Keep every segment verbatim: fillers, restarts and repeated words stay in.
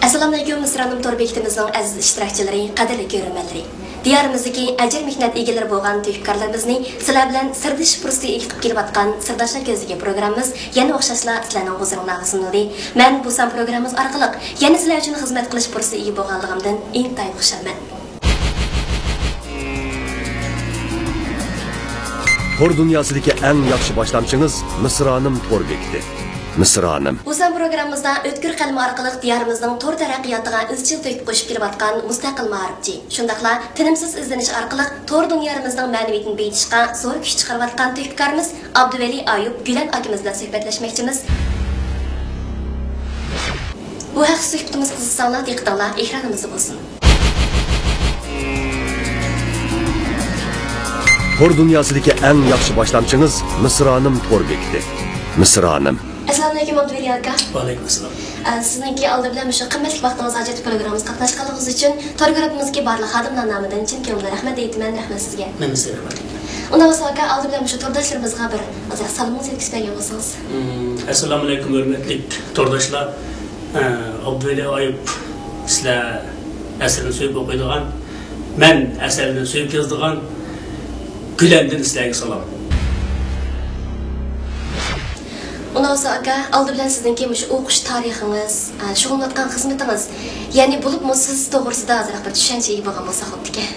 ئەسسالامۇئەلەيكۇم، مىسرانىم تور بېكىتىمىزنىڭ ئەزىز ئىشتىراكچىلىرى، قەدىرلىك كۆرۈرمەنلىرى. دىيارىمىزدىكى ئەجىر مېھنەت ئىگىلىرى بولغان تۆھپىكارلىرىمىزنى سىلەر بىلەن سىردىشىش پۇرسىتى ئېلىپ كېلىۋاتقان سىرداشلار كۆزىدىكى پروگراممىمىز يەنە ئوخشاشلا سىلەرنىڭ ھۇزۇرۇڭلارغا سۇنۇلدى. مەن بۇ سان پروگراممىمىز ئارقىلىق يەنە سىلەر ئۈچۈن خىزمەت قىلىش پۇرسىتىگە ئىگە بولغانلىقىمدىن ئىنتايىن خۇشالمەن. تور دۇنياسىدىكى ئەڭ ياخشى باشلامچىڭىز مىسرانىم تور بېكىتى. مىسرانىم. بۇ سان پروگراممىمىزدا ئۆتكۈر قەلىمى ئارقىلىق دىيارىمىزنىڭ تور تەرەققىياتىغا ئىزچىل تۆھپە قوشۇپ كېلىۋاتقان مۇستەقىل مائارىپچى، شۇنداقلا تىنىمسىز ئىزدىنىش ئارقىلىق تور دۇنيارىمىزنىڭ مەنىۋىيىتىنى بېيىتىشقا زور كۈچ چىقىرىۋاتقان تۆھپىكارىمىز ئابدۇۋەلى ئايۇپ گۈلەن ئاكىمىز بىلەن سۆھبەتلەشمەكچىمىز. بۇ ھەقتە سۆھبىتىمىزگە قىزىقساڭلار، دىققىتىڭلار ئېكرانىمىزدا بولسۇن. تور دۇنياسىدىكى ئەڭ ياخشى باشلامچىڭىز مىسرانىم تور بېكىتى. مىسرانىم. ئەسسالامۇئەلەيكۇم، ئابدۇۋەلى ئاكا. ۋەئەلەيكۇم ئەسسالام. ئە، سىزنىڭكى ئالدى بىلەن مۇشۇ قىممەتلىك ۋاقتىڭىزنى ئاجرىتىپ پروگراممىمىزغا قاتناشقانلىقىڭىز ئۈچۈن تور گۇرۇپپىمىزدىكى بارلىق خادىملار نامىدىن چىن كۆڭۈلدىن رەھمەت ئېيتىمەن، رەھمەت سىزگە. مەن سىزگە رەھمەت ئېيتىمەن. ئۇنداق بولسا ئاكا، ئالدى بىلەن مۇشۇ تورداشلىرىمىزغا بىر ئازراق سالىمىڭىزنى يەتكۈزۈپ بەرگەن بولسىڭىز. مم، ئەسسالامۇئەلەيكۇم، ھۆرمەتلىك تورداشلار. ئە، ئابدۇۋەلى ئايۇپ سىلەر ئەسىرىنى سۆيۈپ ئوقۇيدىغان، مەن ئەسەرنى سۆيۈپ يازىدىغان گۈلەندىن سىلەرگە سالام. ئۇنداق بولسا ئاكا، ئالدى بىلەن سىزنىڭكى مۇشۇ ئوقۇش تارىخىڭىز، ئە، شۇغۇللىنىۋاتقان خىزمىتىڭىز، يەنى بولۇپمۇ سىز توغرىسىدا ئازراق بىر چۈشەنچە ئىگە بولغان بولساق بوپتىكەن.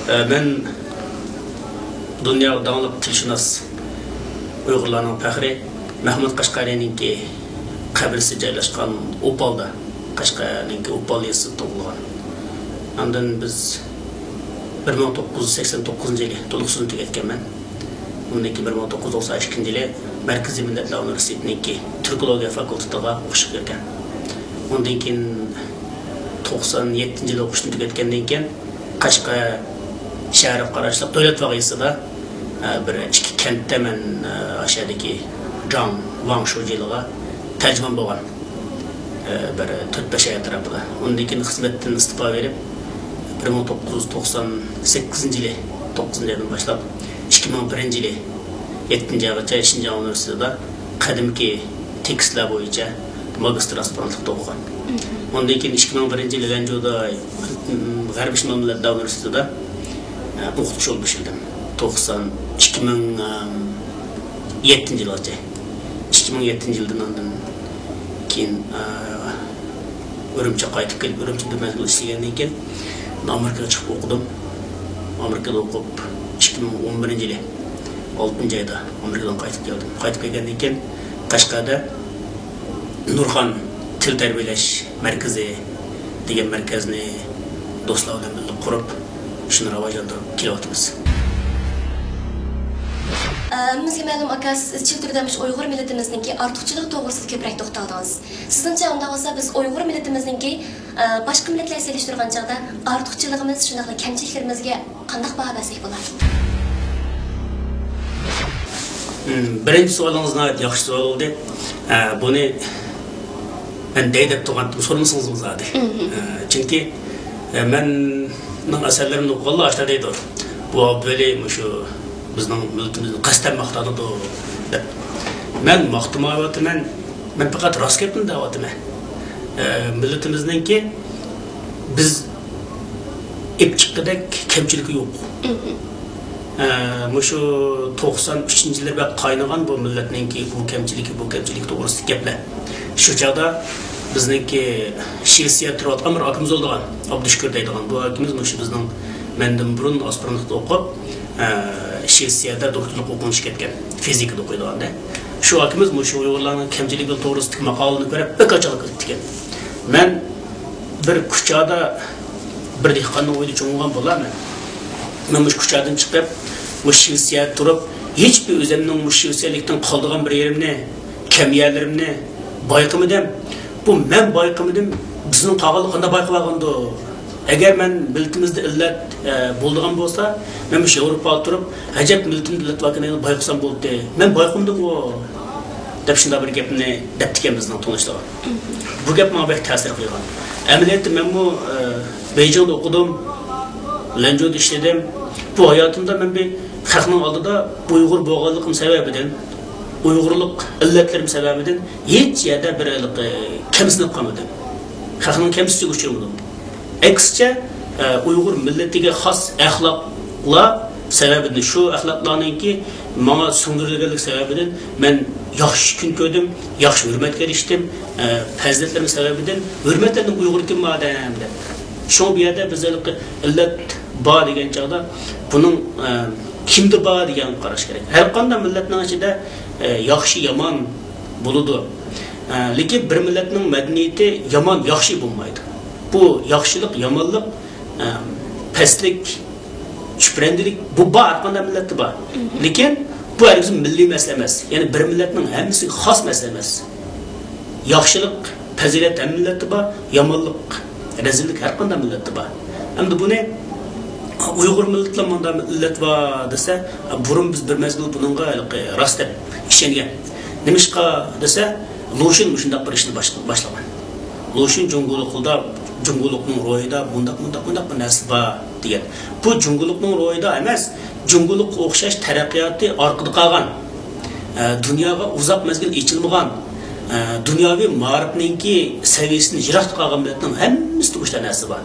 ئە، مەن دۇنياغا داڭلىق تىلشۇناس، ئۇيغۇرلارنىڭ پەخرى مەھمۇد قەشقەرىنىڭكى قەبرىسى جايلاشقان ئوپالدا، قەشقەرنىڭكى ئوپال يېزىسىدا تۇغۇلغان. ئاندىن بىز بىر مىڭ توققۇز يۈز سەكسەن توققۇزىنچى يىلى تولۇق سۈنئەتنى تۈگەتكەنمەن. ئۇندىن كېيىن بىر مىڭ توققۇز يۈز توقسان ئىككىنچى يىلى مەركىزىي مىللەتلەر ئۇنىۋېرسىتېتىنىڭكى تۈركولوگىيە فاكۇلتېتىغا ئوقۇشقا كىرگەن. ئۇندىن كېيىن توقسان يەتتىنچى يىلى ئوقۇشنى تۈگەتكەندىن كېيىن، قەشقەر شەھىرىگە قاراشلىق دۆلەت باغ يېزىسىدا، ئە، بىر ئىككى كەنتتە مەن، ئە، ئاشۇ يەردىكى جاڭ ۋاڭ شۇجىلىغا تەرجىمان بولغان. ئە، بىر تۆت بەش ئاي ئەتراپىدا. ئۇندىن كېيىن خىزمەتتىن ئىستېپا بېرىپ، بىر مىڭ توققۇز يۈز توقسان سەككىزىنچى يىلى، توققۇزىنچى ئايدىن باشلاپ، ئىككى مىڭ بىرىنچى يىلى يەتتىنچى ئايغىچە شىنجاڭ ئۇنىۋېرسىتېتىدا قەدىمكى تېكىستلەر بويىچە ماگىستىر ئاسپىرانتلىقتا ئوقۇغان. ئۇندىن كېيىن ئىككى مىڭ بىرىنچى يىلى لەنجۇدا، م، غەربىي شىمال مىللەتلەر ئۇنىۋېرسىتېتىدا، ئە، ئوقۇتقۇچى بولۇپ ئىشلىدىم. توقسان، ئىككى مىڭ يەتتىنچى يىلغىچە. ئىككى مىڭ يەتتىنچى يىلدىن ئاندىن كېيىن، ئە، ئۈرۈمچىگە قايتىپ كېلىپ، ئۈرۈمچىدە بىر مەزگىل ئىشلىگەندىن كېيىن، ئامېرىكىغا چىقىپ ئوقۇدۇم. ئامېرىكىدا ئوقۇپ، ئىككى مىڭ ئون بىرىنچى يىلى ئالتىنچى ئايدا ئامېرىكىدىن قايتىپ كەلدىم. قايتىپ كەلگەندىن كېيىن، قەشقەردە نۇرخان تىل تەربىيەلەش مەركىزى دېگەن مەركەزنى دوستلار بىلەن بىللە قۇرۇپ، شۇنى راۋاجلاندۇرۇپ كېلىۋاتىمىز. ئە، ھەممىمىزگە مەلۇم، ئاكا، سىز ئىزچىل تۈردە مۇشۇ ئۇيغۇر مىللىتىمىزنىڭكى ئارتۇقچىلىقى توغرىسىدا كۆپرەك توختالدىڭىز. سىزنىڭچە، ئۇنداق بولسا، بىز ئۇيغۇر مىللىتىمىزنىڭكى، ئە، باشقا مىللەتلەر سېلىشتۇرغان چاغدا ئارتۇقچىلىقىمىز، شۇنداقلا كەمچىلىكلىرىمىزگە قانداق باھا بەرسەك بولار؟ مم، بىرىنچى سوئالىڭىز ناھايىتى ياخشى سوئال بولدى. ئە، بۇنى مەن دەي دەپ تۇرغانتىم، سورىمىسىڭىزمۇ زادى. مم. ئە، چۈنكى، ئە، مەننىڭ ئەسەرلىرىمنى ئوقۇغانلار ئاشۇنداق دەيدۇ، بۇ ئابدۇۋەلى مۇشۇ بىزنىڭ مىللىتىمىزنى قەستەن ماختاۋاتىدۇ دەپ. مەن ماختىمايۋاتىمەن، مەن پەقەت راست گەپنى دەۋاتىمەن. ئە، مىللىتىمىزنىڭكى بىز ئېلىپ چىققۇدەك كەمچىلىكى يوق. مم. ئە، مۇشۇ توقسان ئۈچىنچى يىللار بەك قاينىغان بۇ مىللەتنىڭكى بۇ كەمچىلىكى، بۇ كەمچىلىكى توغرىسىدىكى گەپلەر. شۇ چاغدا بىزنىڭكى شىۋېتسىيەدە تۇرۇۋاتقان بىر ئاكىمىز بولىدىغان، ئابدۇشۈكۈر دەيدىغان بۇ ئاكىمىز مۇشۇ بىزنىڭ مەندىن بۇرۇن ئاسپىرانتلىقتا ئوقۇپ، ئە، شىۋېتسىيەدە دوكتورلۇق ئوقۇمۇشقا كەتكەن، فىزىكىدا ئوقۇيدىغان-دە. شۇ ئاكىمىز مۇشۇ ئۇيغۇرلارنىڭ كەمچىلىكى توغرىسىدىكى ماقالىنى كۆرۈپ بەك ئاچچىقلىنىپ كېتىپتىكەن. مەن بىر كۇچادا بىر دېھقاننىڭ ئۆيىدە چوڭىغان بالىمەن. مەن مۇشۇ كۇچادىن چىقىپ، مۇشۇ شىۋېتسىيەدە تۇرۇپ، ھېچبىر ئۆزۈمنىڭ مۇشۇ شىۋېتسىيەلىكتىن قالىدىغان بىر يېرىمنى، كەم يەرلىرىمنى بايقىمىدىم. بۇ مەن بايقىمىدىم، بىزنىڭ قالغانلار قانداق بايقىۋالغاندۇ؟ ئەگەر مەن مىللىتىمىزدە ئىللەت، ئە، بولىدىغان بولسا، مەن مۇشۇ ياۋروپادا تۇرۇپ، ئەجەب مىللىتىمدە ئىللەت باركەن بايقىسام بولاتتى. مەن بايقىمىدىمغۇ. دەپ شۇنداق بىر گەپنى دەپتىكەن بىزنىڭ تونۇشلار. بۇ گەپ ماڭا بەك تەسىر قىلغان. ئەمەلىيەتتە مەنمۇ، ئە، بېيجىڭدا ئوقۇدۇم، لەنجۇدا ئىشلىدىم. بۇ ھاياتىمدا مەن بىر خەقنىڭ ئالدىدا ئۇيغۇر بولغانلىقىم سەۋەبىدىن، ئۇيغۇرلۇق ئىللەتلىرىم سەۋەبىدىن ھېچ يەردە بىر ھېلىقى كەمسىنىپ قالمىدىم. خەقنىڭ كەمسىتىشىگە ئۇچرىمىدىم. ئەكسىچە، ئە، ئۇيغۇر مىللىتىگە خاس ئەخلاقلار سەۋەبىدىن، شۇ ئەخلاقلارنىڭكى ماڭا سىڭدۈرۈلگەنلىك سەۋەبىدىن مەن ياخشى كۈن كۆردۈم، ياخشى ھۆرمەتكە ئېرىشتىم، ئە، پەزىلەتلىرىم سەۋەبىدىن ھۆرمەتلەندىم، ئۇيغۇر كىم بار ئادەم دەپ. شۇڭا بۇ يەردە بىز ھېلىقى ئىللەت بار دېگەن چاغدا بۇنىڭ، ئە، كىمدە بار دېگەنگە قاراش كېرەك. ھەر قانداق مىللەتنىڭ ئىچىدە، ئە، ياخشى، يامان بولىدۇ. ئە، لېكىن بىر مىللەتنىڭ مەدەنىيىتى يامان، ياخشى بولمايدۇ. بۇ ياخشىلىق، يامانلىق، ئە، پەسلىك، چۈپرەندىلىك، بۇ بار، ھەر قانداق مىللەتتە بار. لېكىن بۇ ھەرگىز مىللىي مەسىلە ئەمەس. يەنى بىر مىللەتنىڭ ھەممىسىگە خاس مەسىلە ئەمەس. ياخشىلىق، پەزىلەت ھەممە مىللەتتە بار، يامانلىق، رەزىللىك ھەر قانداق مىللەتتە بار. ئەمدى بۇنى ئۇيغۇر مىللىتىلا مۇنداق مىللەت بار دېسە، بۇرۇن بىز بىر مەزگىل بۇنىڭغا ھېلىقى راست دەپ ئىشەنگەن. نېمىشقا دېسە، لۇشۈن مۇشۇنداق بىر ئىشنى باش-، باشلىغان. لۇشۈن جۇڭگولۇقلۇقدا، جۇڭگولۇقنىڭ روھىدا مۇنداق، مۇنداق، مۇنداق بىر نەرسە بار دېگەن. بۇ جۇڭگولۇقنىڭ روھىدا ئەمەس، جۇڭگولۇققا ئوخشاش تەرەققىياتى ئارقىدا قالغان، ئە، دۇنياغا ئۇزاق مەزگىل ئېچىلمىغان، ئە، دۇنياۋى مائارىپنىڭكى سەۋىيەسىدىن يىراقتا قالغان مىللەتنىڭ ھەممىسىدە مۇشۇنداق نەرسە بار.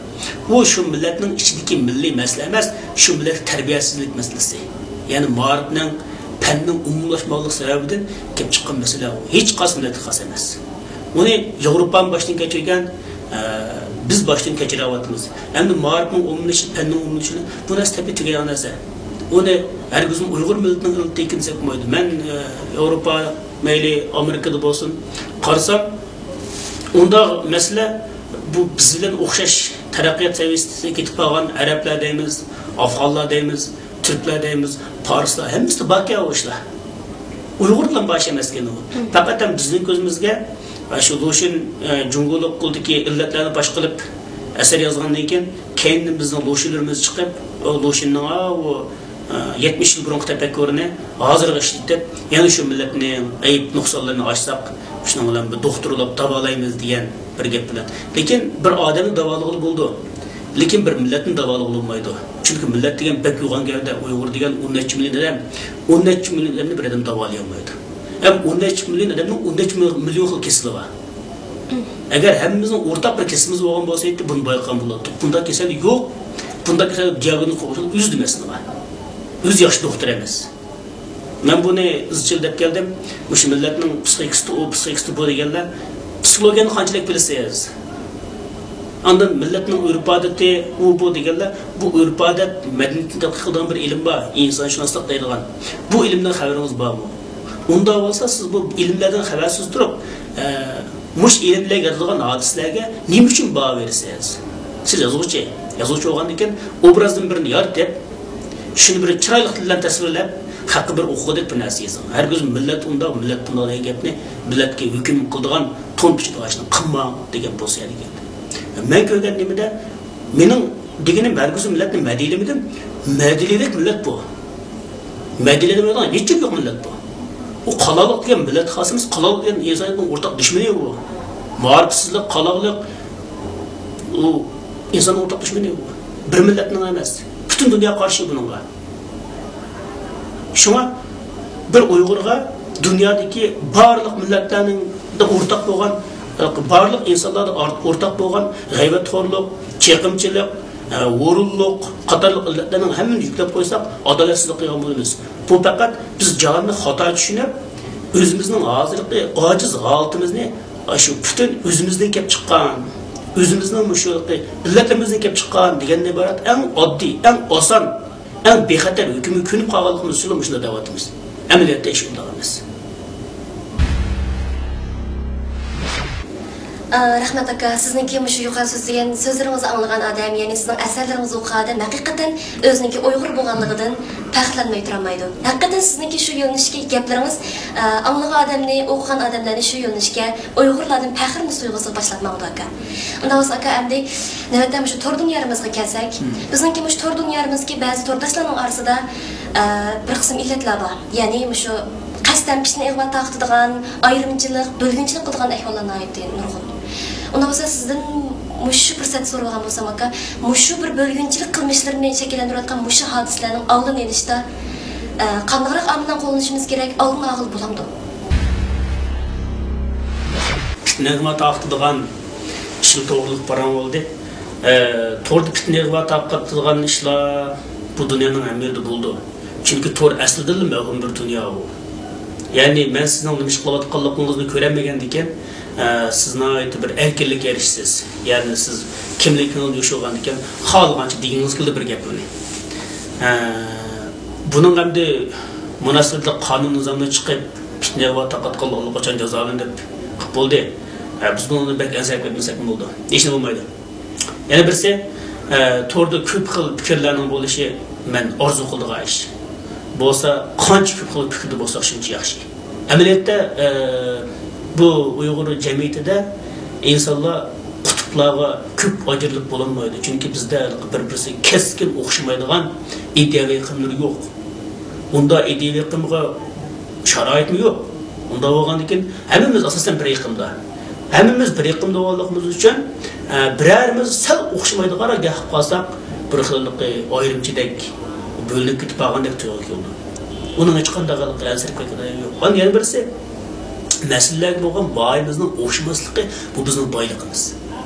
ئۇ شۇ مىللەتنىڭ ئىچىدىكى مىللىي مەسىلە ئەمەس، شۇ مىللەت تەربىيەسىزلىك مەسىلىسى. يەنى مائارىپنىڭ، پەننىڭ ئومۇملاشماغانلىقى سەۋەبىدىن كېلىپ چىققان مەسىلە ئۇ. ھېچقايسى مىللەتكە خاس ئەمەس. ئۇنى ياۋروپامۇ باشتىن كەچۈرگەن، ئە، بىز باشتىن كەچۈرۈۋاتىمىز. ئەمدى مائارىپنىڭ ئومۇملىشىشى، پەننىڭ ئومۇملىشىشى، بۇ نەرسە تەپە تۈگەيدىغان نەرسە. ئۇنى ھەرگىزمۇ ئۇيغۇر مىللىتىنىڭ ئىللىتى ئىكەن دېسەك بولمايدۇ. مەن، ئە، ياۋروپا، مەيلى ئامېرىكىدا بولسۇن، قارىسام، ئۇنداق مەسىلە، بۇ بىز بىلەن ئوخشاش تەرەققىيات سەۋىيەسىگە كېتىپ قالغان ئەرەبلەر دەيمىز، ئافغانلار دەيمىز، تۈركلەر دەيمىز، پارسلار، ھەممىسىدە باركەن ئۇ ئىشلار. ئۇيغۇرلار بار ئىش ئەمەسكەن ئۇ. پەقەت ھەم بىزنىڭ كۆزىمىزگە، ئە، شۇ لۇشۈن، ئە، جۇڭگولۇق قولىدىكى ئىللەتلەرنى باش قىلىپ ئەسەر يازغاندىن كېيىن، كەينىدىن بىزنىڭ لۇشۈنلىرىمىز چىقىپ، ئۇ لۇشۈننىڭ، ئا، ئۇ، ئە، يەتمىش يىل بۇرۇنقى تەپەككۇرىنى ھازىرغا ئىشلىتىپ، يەنە شۇ مىللەتنىڭ ئەيىب نۇقسانلىرىنى ئاچساق، شۇنىڭ بىلەن بىر دوختۇرلاپ داۋالايمىز دېگەن بىر گەپ بىلەن. لېكىن بىر ئادەمنى داۋالىغىلى بولىدۇ. لېكىن بىر مىللەتنى داۋالىغىلى بولمايدۇ. چۈنكى مىللەت دېگەن بەك يوغان گەۋدە، ئۇيغۇر دېگەن ئون نەچچە مىليون ئادەم، ئون نەچچە مىليون ئادەمنى بىر ئادەم داۋالىيالمايدۇ. ھەم ئون نەچچە مىليون ئادەمنىڭ ئون نەچچە مىليون خىل كېسىلى بار. ئەگەر ھەممىمىزنىڭ ئورتاق بىر كېسىلىمىز بولغان بولسا ئىدى، بۇنى بايقىغان بولاتتۇق. بۇنداق كېسەل يوق. بۇنداق كېسەل دىياگنوز قويۇشنىڭ ئۆزىدە مەسىلە بار. ئۆزى ياخشى دوختۇر ئەمەس. مەن بۇنى ئىزچىل دەپ كەلدىم. مۇشۇ مىللەتنىڭ پسىخىكىسىدا ئۇ، پسىخىكىسىدا بۇ دېگەنلەر، پسىخولوگىيەنى قانچىلىك بىلىسىز؟ ئاندىن مىللەتنىڭ ئۆرپ-ئادىتى ئۇ، بۇ دېگەنلەر، بۇ ئۆرپ-ئادەت مەدەنىيىتىنى تەتقىق قىلىدىغان بىر ئىلىم بار، ئىنسانشۇناسلىق دەيدىغان. بۇ ئىلىمدىن خەۋىرىڭىز بارمۇ؟ ئۇنداق بولسا، سىز بۇ ئىلىملەردىن خەۋەرسىز تۇرۇپ، ئە، مۇشۇ ئىلىملەرگە يازىدىغان ھادىسىلەرگە نېمە ئۈچۈن باھا بېرىسىز؟ سىز يازغۇچى. يازغۇچى بولغاندىن كېيىن ئوبرازدىن بىرنى يارىتىپ، شۇنى بىر چىرايلىق تىل بىلەن تەسۋىرلەپ، خەققە بىر ئوقۇغۇدەك بىر نەرسە يېزىڭ. ھەرگىز مىللەت ئۇنداق، مىللەت بۇنداق دېگەن گەپنى، مىللەتكە ھۆكۈم قىلىدىغان تون پىچىدىغان ئىشنى قىلماڭ دېگەن بولسا يەنە گەپ. مەن كۆرگەن نېمىدە، مېنىڭ دېگىنىم ھەرگىز مىللەتنى مەدھىيەلىمىدىم. مەدھىيەلىك مىللەت بۇ. مەدھىيەلىمەيدىغان ھېچكىم يوق مىللەت بۇ. ئۇ قالاقلىق دېگەن مىللەت خاس ئەمەس، قالاقلىق دېگەن ئىنسانىيەتنىڭ ئورتاق دۈشمىنى بۇ. مائارىپسىزلىق، قالاقلىق، ئۇ ئىنساننىڭ ئورتاق دۈشمىنى بۇ. بىر مىللەتنىڭ ئەمەس. پۈتۈن دۇنيا قارشى بۇنىڭغا. شۇڭا بىر ئۇيغۇرغا دۇنيادىكى بارلىق مىللەتلەرنىڭ ئورتاق بولغان، بارلىق ئىنسانلاردا ئار-، ئورتاق بولغان غەيۋەتخورلۇق، چېقىمچىلىق، ئە، ھۇرۇنلۇق قاتارلىق ئىللەتلەرنىڭ ھەممىنى يۈكلەپ قويساق، ئادالەتسىزلىك قىلغان بولىمىز. بۇ پەقەت بىز جاھاننى خاتا چۈشىنىپ، ئۆزىمىزنىڭ ھازىرقى ئاجىز ھالىتىمىزنى، ئاشۇ پۈتۈن ئۆزىمىزدىن كېلىپ چىققان، ئۆزىمىزنىڭ مۇشۇ مىللەتلىرىمىزدىن كېلىپ چىققان دېگەندىن ئىبارەت ئەڭ ئاددىي، ئەڭ ئاسان، ئەڭ بىخەتەر ھۆكۈمگە كۆنۈپ قالغانلىقىمىز ئۈچۈنلا مۇشۇنداق دەۋاتىمىز. ئەمەلىيەتتە ئىش ئۇنداق ئەمەس. ئا، رەھمەت ئاكا، سىزنىڭكى مۇشۇ يۇقىرى سۆزلىگەن سۆزلىرىڭىزنى ئاڭلىغان ئادەم، يەنى سىزنىڭ ئەسەرلىرىڭىزنى ئوقۇغان ئادەم ھەقىقەتەن ئۆزىنىڭكى ئۇيغۇر بولغانلىقىدىن پەخىرلەنمەي تۇرالمايدۇ. ھەقىقەتەن سىزنىڭكى شۇ يۆنىلىشتىكى گەپلىرىڭىز، ئا، ئاڭلىغان ئادەمنى، ئوقۇغان ئادەملەرنى شۇ يۆنىلىشكە، ئۇيغۇرلاردىن پەخىرلىنىش تۇيغۇسىغا باشلاپ ماڭىدۇ ئاكا. ئۇنداق بولسا ئاكا، ئەمدى نۆۋەتتە مۇشۇ تور دۇنيارىمىزغا كەلسەك، بىزنىڭكى مۇشۇ تور دۇنيارىمىزدىكى بەزى تورداشلارنىڭ ئارىسىدا، ئە، بىر قىسىم ئىللەتلەر بار. يەنى مۇشۇ قەست قەستەن پىتنە ئىغۋا تارقىتىدىغان، ئايرىمچىلىق، بۆلگۈنچىلىق قىلىدىغان ئەھۋاللار ناھايىتى نۇرغۇن. ئۇنداق بولسا سىزدىن مۇشۇ پۇرسەتتە سورىۋالغان بولسام، ئاكا، مۇشۇ بىر بۆلگۈنچىلىك قىلمىشلىرىنى شەكىللەندۈرۈۋاتقان مۇشۇ ھادىسىلەرنىڭ ئالدىنى ئېلىشتا، ئە، قانداقراق ئامىللارنى قوللىنىشىمىز كېرەك، ئالدىنى ئالغىلى بولامدۇ؟ پىتنە ئىغۋا تارقىتىدىغان ئىشلار توغرىلىق پاراڭ بولدى. ئە، توردا پىتنە ئىغۋا تارقىتىدىغان ئىشلار بۇ دۇنيانىڭ ھەممە يېرىدە بولىدۇ. چۈنكى تور ئەسلىدىنلا مەۋھۇم بىر دۇنيا ئۇ. يەنى مەن سىزنىڭ نېمە ئىش قىلىۋاتقانلىقىڭىزنى كۆرەلمىگەندىكىن، ئە، سىز ناھايىتى بىر ئەركىنلىككە ئېرىشىسىز. يەنى سىز كىملىكىڭىزنى يوشۇرغاندىكىن خالىغانچە دېگىڭىز كېلىدۇ بىر گەپنى. ئە، بۇنىڭ ئەمدى مۇناسىۋەتلىك قانۇن نىزامنى چىقىپ، پىتنە ئىغۋا تارقاتقانلار ئاللىقاچان جازالىنىپ قىلىپ بولدى. ئە، بىز بۇنىڭدىن بەك ئەنسىرەپ كەتمىسەكمۇ بولىدۇ. ھېچنېمە بولمايدۇ. يەنە بىرسى، ئە، توردا كۆپ خىل پىكىرلەرنىڭ بولۇشى مەن ئارزۇ قىلىدىغان ئىش. بولسا، قانچە كۆپ خىل پىكىردە بولساق، شۇنچە ياخشى. ئەمەلىيەتتە، ئە، بۇ ئۇيغۇر جەمئىيىتىدە ئىنسانلار قۇتۇپلارغا كۆپ ئايرىلىپ بولالمايدۇ. چۈنكى بىزدە بىر-بىرسىگە كەسكىن ئوخشىمايدىغان ئىدىيەۋى ئېقىملىرى يوق. ئۇنداق ئىدىيەۋى ئېقىمغا شارائىتمۇ يوق. ئۇنداق بولغاندىكىن، ھەممىمىز ئاساسەن بىر ئېقىمدا. ھەممىمىز بىر ئېقىمدا بولغانلىقىمىز ئۈچۈن، ئە، بىرەرىمىز سەل ئوخشىمايدىغانراق گەپ قىلىپ قالساق، بىر خىل ئايرىمچىدەك، بۆلۈنۈپ كېتىپ قالغاندەك تۇيغۇ كېلىدۇ. ئۇنىڭ ھېچقانداق ئەنسىرەپ كەتكۈدەك يوق. ئاندىن يەنە بىرسى، مەسىلىلەرگە بولغان باھايىمىزنىڭ ئوخشىماسلىقى، بۇ بىزنىڭ بايلىقىمىز.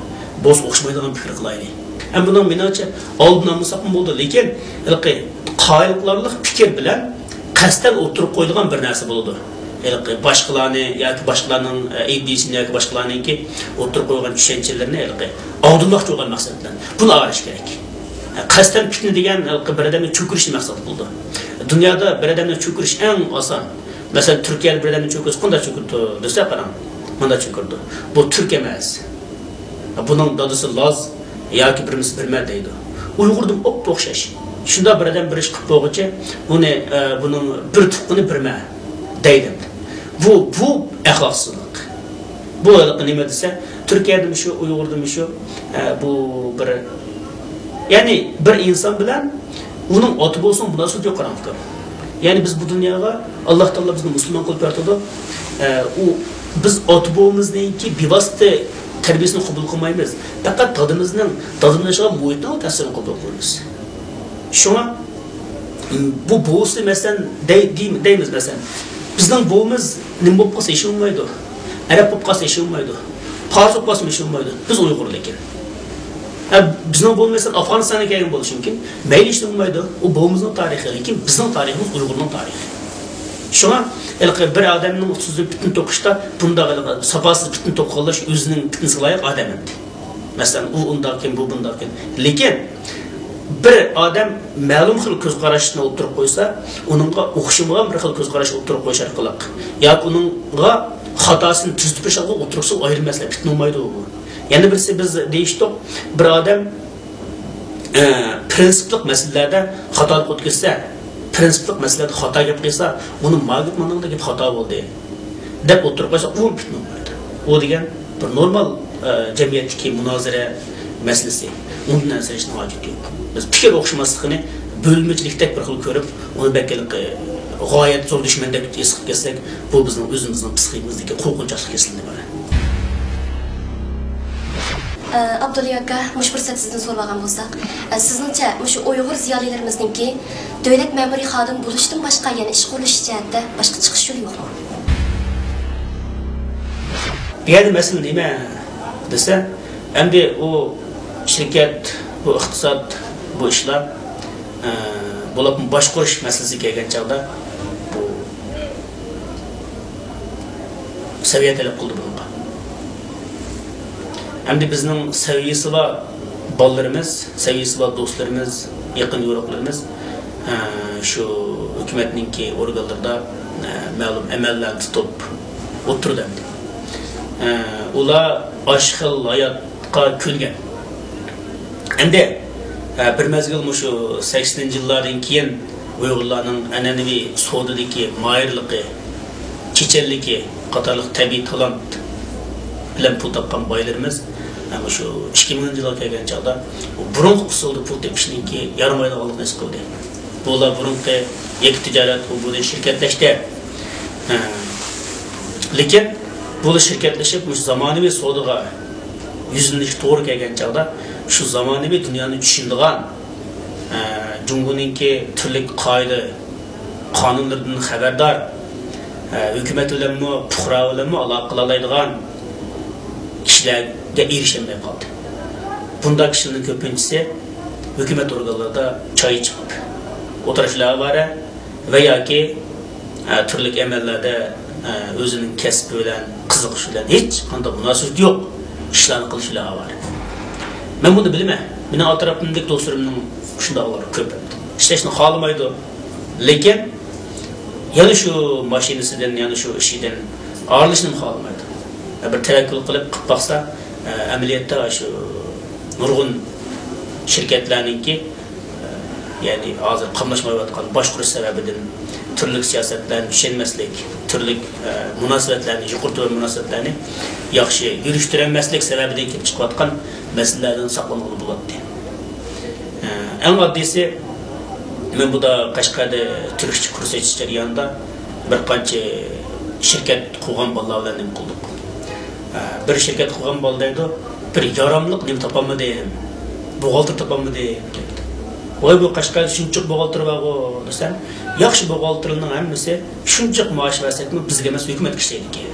بولسا ئوخشىمايدىغان پىكىر قىلايلى. ھەم بۇنىڭ مېنىڭچە ئالدىنى ئالمىساقمۇ بولىدۇ، لېكىن ھېلىقى قايىل قىلارلىق پىكىر بىلەن قەستەن ئوتتۇرىغا قويىدىغان بىر نەرسە بولىدۇ. ھېلىقى باشقىلارنى ياكى باشقىلارنىڭ، ئە، ئىدىيىسىنى ياكى باشقىلارنىڭكى ئوتتۇرىغا قويغان چۈشەنچىلىرىنى ھېلىقى ئاغدۇرماقچى بولغان مەقسەت بىلەن. بۇنى ئاغرىش كېرەك. قەستەن پىتنە دېگەن ھېلىقى بىر ئادەمنى چۆكۈرۈشنى مەقسەت قىلىدۇ. دۇنيادا بىر ئادەمنى چۆكۈرۈش ئەڭ ئاسان. مەسىلەن، تۈركىيەدە بىر ئادەمنى چۆكۈرسە قانداق چۆكۈرىدۇ دېسە، قاراڭ، مانداق چۆكۈرىدۇ. بۇ تۈرك ئەمەس. بۇنىڭ دادىسى لاز ياكى بىرمىسى بىرمە دەيدۇ. ئۇيغۇردىمۇ ئوپئوخشاش. شۇنداق بىر ئادەم بىر ئىش قىلىپ بولغۇچە، ئۇنى، ئە، بۇنىڭ بىر تۇغقىنى بىرمە دەيدۇ. بۇ، بۇ ئەخلاقسىزلىق. بۇ ھېلىقى نېمە دېسە، تۈركىيەدىمۇ شۇ، ئۇيغۇردىمۇ شۇ، ئە، بۇ بىر، يەنى بىر ئىنسان بىلەن ئۇنىڭ ئاتا بولسىمۇ مۇناسىۋىتى يوق، قاراڭ ئۇكام. يەنى بىز بۇ دۇنياغا، ئاللا تائالا بىزنى مۇسۇلمان قىلىپ يارىتىدۇ. ئە، ئۇ، بىز ئاتا بوۋىمىزنىڭكى بىۋاسىتە تەربىيەسىنى قوبۇل قىلمايمىز. پەقەت دادىمىزنىڭ، دادىمىز ياشىغان مۇھىتنىڭ تەسىرىنى قوبۇل قىلىمىز. شۇڭا، م، بۇ بوۋىسى، مەسىلەن، دەي-، دەي-، دەيمىز، مەسىلەن، بىزنىڭ بوۋىمىز نېمە بولۇپ قالسا ھېچ بولمايدۇ. ئەرەب بولۇپ قالسا ھېچ بولمايدۇ. پارس بولۇپ قالسا ھېچ بولمايدۇ. بىز ئۇيغۇر لېكىن. ھە، بىزنىڭ بوۋىمىز، مەسىلەن، ئافغانىستاندىن كەلگەن بولۇشى مۇمكىن. مەيلى، ھېچ بولمايدۇ. ئۇ بوۋىمىزنىڭ تارىخى، لېكىن بىزنىڭ تارىخىمىز ئۇيغۇرنىڭ تارىخى. شۇڭا ھېلىقى بىر ئادەمنىڭ ئۈستىدىن پىتنە توقۇشتا بۇنداق ھېلىقى ساپاسىز پىتنە توقۇغانلار ئۆزىنىڭ پىتنىسىگە لايىق ئادەم ئەمدى. مەسىلەن، ئۇ ئۇنداقكەن، بۇ بۇنداقكەن. لېكىن بىر ئادەم مەلۇم خىل كۆز قاراشنى ئوتتۇرىغا قويسا، ئۇنىڭغا ئوخشىمىغان بىر خىل كۆز قاراش ئوتتۇرىغا قويۇش ئارقىلىق ياكى ئۇنىڭغا خاتاسىنى تۈزىتىپ بېرىش ئارقىلىق ئوتتۇرىغا قويسا ئايرىم مەسىلە، پىتنە بولمايدۇ بۇ. يەنە بىرسى، بىز دېيىشتۇق، بىر ئادەم، ئە، پىرىنسىپلىق مەسىلىلەردە خاتالىق ئۆتكۈزسە، پىرىنسىپلىق مەسىلىلەردە خاتا گەپ قىلسا، ئۇنى ما گەپ، مانا گەپ خاتا بولدى دەپ ئوتتۇرىغا قويسا، ئۇ پىتنە بولمايدۇ. ئۇ دېگەن بىر نورمال، ئە، جەمئىيەتتىكى مۇنازىرە مەسىلىسى. ئۇندىن ئەنسىرەشنىڭ ھاجىتى يوق. بىز پىكىر ئوخشىماسلىقىنى بۆلمىچىلىكتەك بىر خىل كۆرۈپ، ئۇنى بەك ھېلىقى غايەت زور دۈشمەندەك ھېس قىلىپ كەتسەك، بۇ بىزنىڭ ئۆزىمىزنىڭ پسىخىكىمىزدىكى قورقۇنچاقلىق كېسىلىدىن ئىبارەت. ئە، ئابدۇللا ئاكا، مۇشۇ پۇرسەتتە سىزدىن سورىۋالغان بولساق، ئە، سىزنىڭچە مۇشۇ ئۇيغۇر زىيالىيلىرىمىزنىڭكى دۆلەت مەمۇرىي خادىمى بولۇشتىن باشقا يەنە ئىش قوللىشىش جەھەتتە باشقا چىقىش يولى يوقمۇ؟ بۇ يەردە مەسىلە نېمە دېسە، ئەمدى ئۇ شىركەت، بۇ ئىقتىساد، بۇ ئىشلار، ئە، بولۇپمۇ باشقۇرۇش مەسىلىسىگە كەلگەن چاغدا، بۇ سەۋىيە تەلەپ قىلىدۇ بۇنىڭغا. ئەمدى بىزنىڭ سەۋىيەسى بار بالىلىرىمىز، سەۋىيەسى بار دوستلىرىمىز، يېقىن يورۇقلىرىمىز، ئە، شۇ ھۆكۈمەتنىڭكى ئورگانلىرىدا، ئە، مەلۇم ئەمەللەرنى تۇتۇپ ئولتۇرىدۇ ئەمدى. ئە، ئۇلار ئاشۇ خىل ھاياتقا كۆنگەن. ئەمدى، ئە، بىر مەزگىل مۇشۇ سەكسىنىنچى يىللاردىن كېيىن ئۇيغۇرلارنىڭ ئەنئەنىۋى سودىدىكى ماھىرلىقى، چېچەنلىكى قاتارلىق تەبىئىي تالانت بىلەن پۇل تاپقان بايلىرىمىز، ئە، مۇشۇ ئىككى مىڭىنچى يىلغا كەلگەن چاغدا بۇرۇنقى ئۇسۇلدا پۇل تېپىشنىڭكى يارىمايدىغانلىقىنى ھېس قىلدى. بۇلار بۇرۇنقى يەككە تىجارەت، ئۇ بۇ شىركەتلەشتە، لېكىن بۇلار شىركەتلىشىپ، مۇشۇ زامانىۋى سودىغا يۈزلىنىش توغرا كەلگەن چاغدا، شۇ زامانىۋى دۇنيانى چۈشىنىدىغان، ئە، جۇڭگونىڭكى تۈرلۈك قائىدە قانۇنلىرىدىن خەۋەردار، ئە، ھۆكۈمەت بىلەنمۇ، پۇقرا بىلەنمۇ ئالاقە قىلالايدىغان كىشىلەرگە ئېرىشەلمەي قالدى. بۇنداق كىشىلەرنىڭ كۆپىنچىسى ھۆكۈمەت ئورگانلىرىدا چاي ئىچىپ ئولتۇرۇشلار ئاۋارە ۋە ياكى، ئە، تۈرلۈك ئەمەللەردە، ئە، ئۆزىنىڭ كەسپى بىلەن، قىزىقىشى بىلەن ھېچقانداق مۇناسىۋىتى يوق ئىشلارنى قىلىشلار ئاۋارە. مەن بۇنى بىلىمەن. مېنىڭ ئەتراپىمدىكى دوستلىرىمنىڭ شۇنداقلىرى كۆپ. ئىشلەشنى خالىمايدۇ. لېكىن يەنە شۇ ماشىنىسىدىن، يەنە شۇ ئىشىدىن ئايرىلىشنىمۇ خالىمايدۇ. بىر تەۋەككۈل قىلىپ، قىلىپ باقسا، ئەمەلىيەتتە شۇ نۇرغۇن شىركەتلەرنىڭكى، يەنى ھازىر قاملاشمايۋاتقان باشقۇرۇش سەۋەبىدىن، تۈرلۈك سىياسەتلەرنى چۈشەنمەسلىك، تۈرلۈك، ئە، مۇناسىۋەتلەرنى، يۇقىرى تۆۋەن مۇناسىۋەتلەرنى ياخشى يۈرۈشتۈرەلمەسلىك سەۋەبىدىن كېلىپ چىقىۋاتقان مەسىلىلەردىن ساقلانغىلى بولاتتى. ئە، ئەڭ ئاددىيسى، مەن بۇدا قەشقەردە تۈركچە كۇرس ئېچىش جەريانىدا بىر قانچە شىركەت قۇرغان بالىلار بىلەن نېمە قىلدۇق. ئە، بىر شىركەت قۇرغان بالا دەيدۇ، بىر ياراملىق نېمە تاپالمىدىم، بوغالتىر تاپالمىدىم دەيدۇ. ۋاي، بۇ قەشقەردە شۇنچىلىك بوغالتىر بارغۇ دېسەم، ياخشى بوغالتىرلارنىڭ ھەممىسى شۇنچىلىك مائاش بەرسەكمۇ بىزگە ئەمەس، ھۆكۈمەتكە ئىشلەيدىكەن.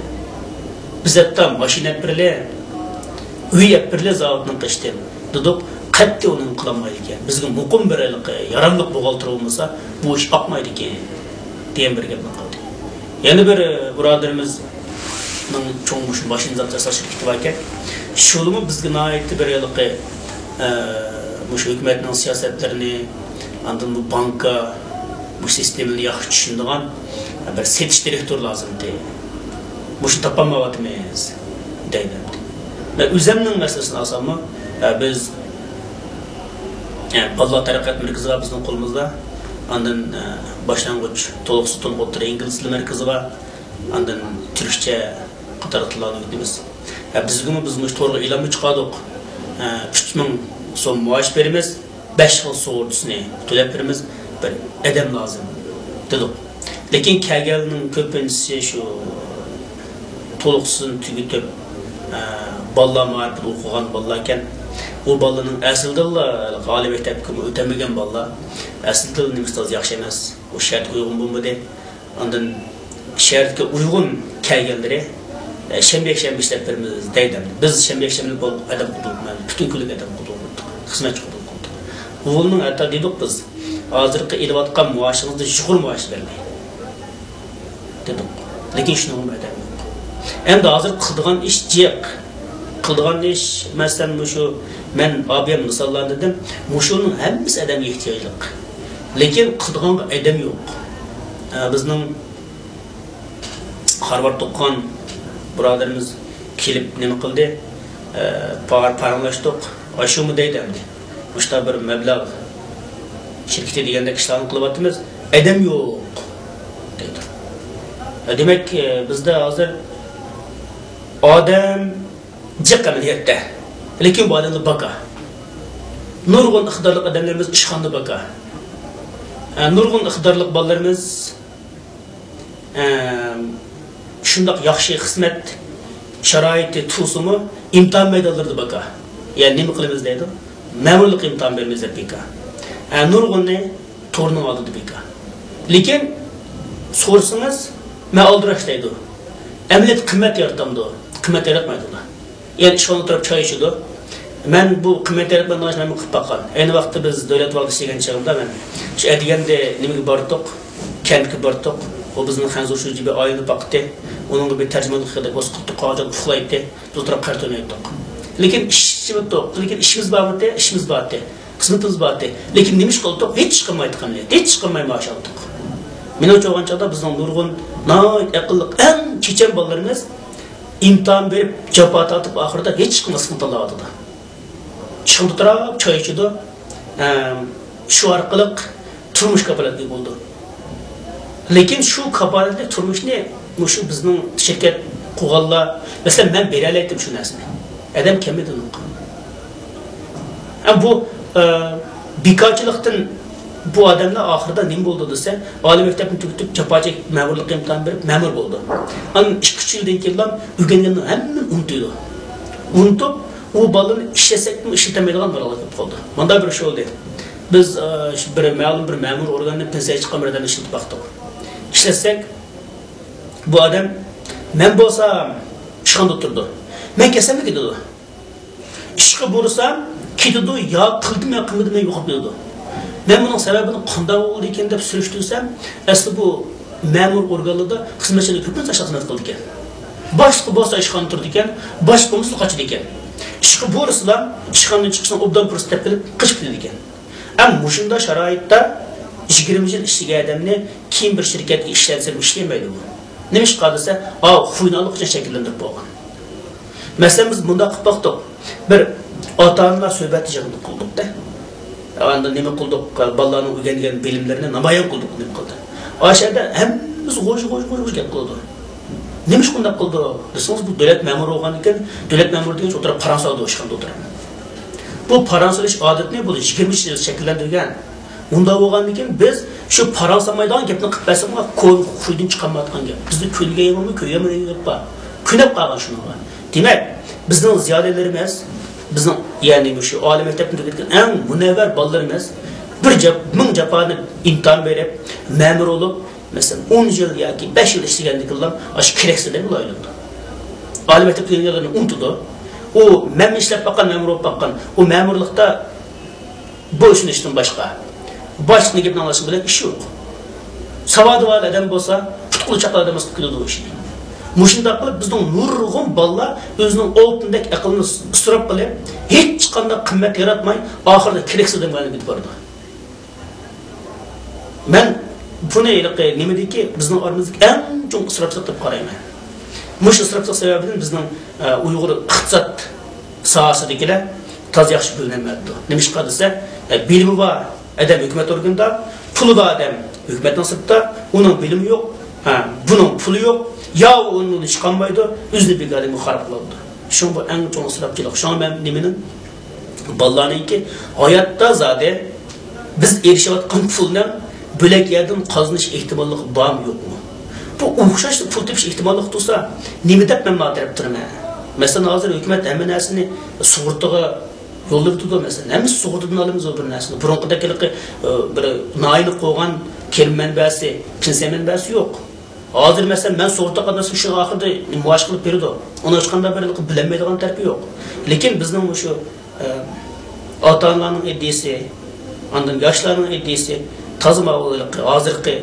بىز ھەتتا ماشىنا ئەپ بېرىلە، ئۆي ئەپ بېرىلە زاۋۇتنىڭ قېشىدىن دېدۇق، قەتئىي ئۇنى قىلالمايدىكەن. بىزگە مۇقىم بىر ھېلىقى ياراملىق بوغالتىر بولمىسا، بۇ ئىش ئاقمايدىكەن، دېگەن بىر گەپنى قىلدى. يەنە بىر، ئە، بۇرادىرىمىزنىڭ چوڭ مۇشۇ ماشىنا زاپچاس تاشلاش شىركىتى باركەن. شۇلىمۇ بىزگە ناھايىتى بىر ھېلىقى، ئە، مۇشۇ ھۆكۈمەتنىڭ سىياسەتلىرىنى، ئاندىن بۇ بانكا، بۇ سىستېمىنى ياخشى چۈشىنىدىغان بىر سېتىش دىرېكتورى لازىمتى. مۇشۇنى تاپالمايۋاتىمىز، دەيدۇ. مەن ئۆزۈمنىڭ مەسىلىسىنى ئالساممۇ، ئە، بىز، ئە، بالىلار تەرەققىيات مەركىزى بار بىزنىڭ قولىمىزدا. ئاندىن، ئە، باشلانغۇچ، تولۇقسىز، تولۇق ئوتتۇرا ئىنگلىز تىلى مەركىزى بار. ئاندىن تۈركچە قاتارلىق تىللارنى ئۆگىتىمىز. ئە، بىزگىمۇ، بىز مۇشۇ تورغا ئېلانمۇ چىقاردۇق. ئە، ئۈچ مىڭ سوم مائاش بېرىمىز. بەش خىل سۇغۇرتىسىنى تۆلەپ بېرىمىز، بىر ئادەم لازىم، دېدۇق. لېكىن كەلگەنلەرنىڭ كۆپىنچىسى شۇ تولۇقسىزنى تۈگىتىپ، ئە، بالىلار مائارىپىدا ئوقۇغان بالىلاركەن. ئۇ بالىلارنىڭ ئەسلىدىنلا ئالىي مەكتەپكىمۇ ئۆتەلمىگەن بالىلار. ئەسلىدىنلا نېمىسى تازا ياخشى ئەمەس. ئۇ شەرتكە ئۇيغۇن بولمىدى. ئاندىن شەرتكە ئۇيغۇن كەلگەنلىرى، ئە، شەنبە، يەكشەنبە ئىشلەپ بېرىمىز دەيدۇ. بىز شەنبە، يەكشەنبىنى بول-، ئادەم قوبۇل قىلمايمىز. پۈتۈن كۈنلۈك ئادەم قوبۇل قىلدۇق. خىزمەتچى قوبۇل قىلدۇق. بۇنىڭ ھەتتا دېدۇق بىز، ھازىرقى ئېلىۋاتقان مائاشىڭىزدىن يۇقىرى مائاش بەرمەي، دېدۇق. لېكىن شۇنىڭغىمۇ ئادەم يوق. ئەمدى ھازىر قىلىدىغان ئىش جىق. قىلىدىغان ئىش، مەسىلەن، مۇشۇ مەن ئابىيەم مىساللارنى دېدىم. مۇشۇنىڭ ھەممىسى ئادەمگە ئېھتىياجلىق. لېكىن قىلىدىغانغا ئادەم يوق. ئە، بىزنىڭ خارۋارد ئوقۇغان بۇرادىرىمىز كېلىپ نېمە قىلدى؟ ئە، پار-، پاراڭلاشتۇق. ئاشۇمۇ دەيدۇ ئەمدى. مۇشۇنداق بىر مەبلەغ شىركىتى دېگەندەك ئىشلارنى قىلىۋاتىمىز. ئادەم يوق، دەيدۇ. ئە، دېمەك، ئە، بىزدە ھازىر ئادەم جىق ئەمەلىيەتتە. لېكىن بۇ ئادەملەر باكا. نۇرغۇن ئىقتىدارلىق ئادەملىرىمىز ئىشخانىدا باكا. ئە، نۇرغۇن ئىقتىدارلىق بالىلىرىمىز، ئە، شۇنداق ياخشى خىزمەت شارائىتى تۇرسىمۇ، ئىمتىھان مەيدانلىرىدا باكا. يەنى نېمە قىلىمىز دەيدۇ؟ مەمۇرلۇق ئىمتىھان بېرىمىز دەپ بىكار. ئە، نۇرغۇنى تورنىڭ ئالدىدا بىكار. لېكىن سورىسىڭىز، مەن ئالدىراش دەيدۇ. ئەمەلىيەتتە قىممەت يارىتامدۇ؟ قىممەت ياراتمايدۇ ئۇلار. يەنى ئىشخانىدا ئولتۇرۇپ چاي ئىچىدۇ. مەن بۇ قىممەت ياراتمايدىغان ئىشنى مەن قىلىپ باققان. ئەينى ۋاقىتتا بىز دۆلەت ۋاكلىشى دېگەن چېغىمدا مەن شۇ ئەتىگەندە نېمىگە باردۇق؟ كەنتكە باردۇق. ئۇ بىزنىڭ خەنزۇ شۇجى بىر ئايلىنىپ باقتى. ئۇنىڭغا بىر تەرجىمانلىق خىزمىتى بولسا قىلدۇق، قاغان ئۇخلايتتى. بىز ئولتۇرۇپ قەرز ئوينايتتۇق. لېكىن ئىش ئىچىۋاتتۇق. لېكىن ئىشىمىز بارمىدى؟ ئىشىمىز بارتى. خىزمىتىمىز بارتى. لېكىن نېمە ئىش قىلدۇق؟ ھېچ ئىش قىلمايتتۇق ئەمدى. ھېچ ئىش قىلماي مائاش ئالدۇق. مېنىڭچە بولغان چاغدا بىزنىڭ نۇرغۇن ناھايىتى ئەقىللىق، ئەڭ چېچەن بالىلىرىمىز ئىمتىھان بېرىپ، جاپا تارتىپ، ئاخىرىدا ھېچ قىلماسلىقنى تاللاۋاتىدۇ. ئىشخانىدا ئولتۇرۇپ چاي ئىچىدۇ. ئەم، شۇ ئارقىلىق تۇرمۇش كاپالەتلىك بولىدۇ. لېكىن شۇ كاپالەتلىك تۇرمۇشنى مۇشۇ بىزنىڭ شىركەت قۇرغانلار، مەسىلەن، مەن بېرەلەيتتىم شۇ نەرسىنى. ئادەم كەلمىدى ئۇنىڭغا. ھەم بۇ، ئە، بىكارچىلىقتىن بۇ ئادەملەر ئاخىرىدا نېمە بولىدۇ دېسە، ئالىي مەكتەپنى تۈگىتىپ، جاپا چېكىپ، مەمۇرلۇققا ئىمتىھان بېرىپ، مەمۇر بولىدۇ. ئاندىن ئىككى ئۈچ يىلدىن كېيىنلا ئۆگەنگەننىڭ ھەممىنى ئۇنتۇيدۇ. ئۇنتۇپ، ئۇ بالىنى ئىشلەتسەكمۇ ئىشلىتەلمەيدىغان بالىلار كۆپ قالدى. مۇنداق بىر ئىش بولدى. بىز، ئە، بىر مەلۇم بىر مەمۇر ئورگاننى پېنسىيەگە چىققان بىر ئادەمنى ئىشلىتىپ باقتۇق. ئىشلەتسەك، بۇ ئادەم، مەن بولسام ئىشخانىدا تۇرىدۇ. مەن كەلسەملا كېتىدۇ. ئىشقا بۇيرۇسام، كېتىدۇ، يا قىلدىم يا قىلمىدىم، مەن يوقاپ كېتىدۇ. مەن بۇنىڭ سەۋەبىنى قانداق بولدىكىن دەپ سۈرۈشتۈرسەم، ئەسلى بۇ مەمۇر ئورگانلىردا خىزمەتچىلەر كۆپىنچە ئاشۇنداق خىزمەت قىلىدىكەن. باشلىقى بولسا ئىشخانىدا تۇرىدىكەن، باشلىق بولمىسا قاچىدىكەن. ئىشقا بۇيرۇسىلا، ئىشخانىدىن چىقىشنىڭ ئوبدان پۇرسىتى دەپ بىلىپ قېچىپ كېتىدىكەن. ئەم مۇشۇنداق شارائىتتا يىگىرمە يىل ئىشلىگەن ئادەمنى كېيىن بىر شىركەتكە ئىشلەتسەم ئىشلىيەلمەيدۇ بۇ. نېمىشقا دېسە، ئاۋۇ خۇينى ئاللىقاچان شەكىللەندۈرۈپ بولغان. مەسىلەن، بىز مۇنداق قىلىپ باقتۇق. بىر ئاتا-ئانىلار سۆھبەتى يىغىنى قىلدۇق-دە. ئاندىن نېمە قىلدۇق؟ بالىلارنىڭ ئۆگەنگەن بىلىملىرىنى نامايان قىلدۇق، نېمە قىلدى؟ ئاشۇ يەردە ھەممىمىز غۇژ، غۇژ، غۇژ، غۇژ گەپ قىلىدۇ. نېمىشقا ئۇنداق قىلىدۇ دېسىڭىز، بۇ دۆلەت مەمۇرى بولغاندىكىن، دۆلەت مەمۇرى دېگەن ئوتتۇرا پاراڭ سالىدۇ ئىشخانىدا ئولتۇرۇپ. بۇ پاراڭ سېلىش ئادىتىنى بۇ يىگىرمە يىل شەكىللەندۈرگەن. ئۇنداق بولغاندىكىن بىز شۇ پاراڭ سالمايدىغان گەپنى قىلىپ بەرسەك، كونا خۇيدىن چىقالمايدىغان گەپ. بىزدە كۆنگەن يامانمۇ، كۆيگەنمۇ دېگەن گەپ بار. كۆنۈپ قالغان شۇنىڭغا. دېمەك، بىزنىڭ زىيالىيلىرىمىز، بىزنىڭ، يەنى مۇشۇ ئالىي مەكتەپنى تۈگەتكەن ئەڭ مۇنەۋۋەر بالىلىرىمىز بىر جاپ-، مىڭ جاپانى ئىمتىھان بېرىپ، مەمۇر بولۇپ، مەسىلەن، ئون يىل ياكى بەش يىل ئىشلىگەندىن كېيىنلا ئاشۇ كېرەكسىز ئادەمگە ئايلىنىدۇ. ئالىي مەكتەپكە كەلگەنلەرنى ئۇنتىدۇ. ئۇ مەن ئىشلەپ باققان، مەمۇر بولۇپ باققان، ئۇ مەمۇرلۇقتا بويسۇنۇشتىن باشقا، باشلىقنىڭ گېپىنى ئاڭلاشتىن باشقا ئىشى يوق. ساۋاتى بار ئادەم بولسا، ئۇتۇقلۇق چاققان ئادەم بولسا قىلىدۇ ئۇ ئىشنى. مۇشۇنداق قىلىپ، بىزنىڭ نۇرغۇن بالىلار ئۆزىنىڭ ئالتۇندەك ئەقلىنى ئىسراپ قىلىپ، ھېچقانداق قىممەت ياراتماي، ئاخىرىدا كېرەكسىز ئادەمگە ئايلىنىپ كېتىپ بارىدۇ. مەن بۇنى ھېلىقى نېمىدىكى، بىزنىڭ ئارىمىزدىكى ئەڭ چوڭ ئىسراپچىلىق دەپ قارايمەن. مۇشۇ ئىسراپچىلىق سەۋەبىدىن بىزنىڭ، ئە، ئۇيغۇر ئىقتىساد ساھەسىدىكىلەر تازا ياخشى گۈللىنەلمەيدۇ. نېمىشقا دېسە، ئە، بىلىمى بار ئادەم ھۆكۈمەت ئورگىنىدا، پۇلى بار ئادەم ھۆكۈمەتنىڭ سىرتىدا، ئۇنىڭ بىلىمى يوق، ھە، بۇنىڭ پۇلى يوق، يا ئۇ ئۇنى چىقالمايدۇ، ئۆزىنى بىكاردىن خاراب قىلىدۇ. شۇڭا بۇ ئەڭ چوڭ ئىسراپچىلىق. شۇڭا مەن نېمىنىڭ، بالىلارنىڭكى ھاياتتا زادى بىز ئېرىشىۋاتقان پۇلنىڭ بۆلەك يەردىن قازىنىش ئېھتىماللىقى بارمۇ يوقمۇ؟ بۇ ئوخشاشلا پۇل تېپىش ئېھتىماللىقى تۇرسا، نېمە دەپ مەن ماڭا تەرەپ تۇرىمەن؟ مەسىلەن، ھازىر ھۆكۈمەت ھەممە نەرسىنى سۇغۇرتىغا يوللىۋېتىدۇ، مەسىلەن، ھەممىسى سۇغۇرتىدىن ئالىمىز بۇ بىر نەرسىنى. بۇرۇنقىدەك ھېلىقى، ئە، بىر ناھىيەنى قوغان كىرىم مەنبەسى، پېنسىيە مەنبەسى يوق. ھازىر، مەسىلەن، مەن سۇغۇرتا قاتناشسام، شۇ ئاخىرىدا مائاش قىلىپ بېرىدۇ. ئۇنىڭ ھېچقانداق بىر بىلەلمەيدىغان تەرىپى يوق. لېكىن بىزنىڭ مۇشۇ، ئە، ئاتا-ئانىلارنىڭ ئىدىيىسى، ئاندىن ياشلارنىڭ ئىدىيىسى، تازا ماۋۇ ھېلىقى ھازىرقى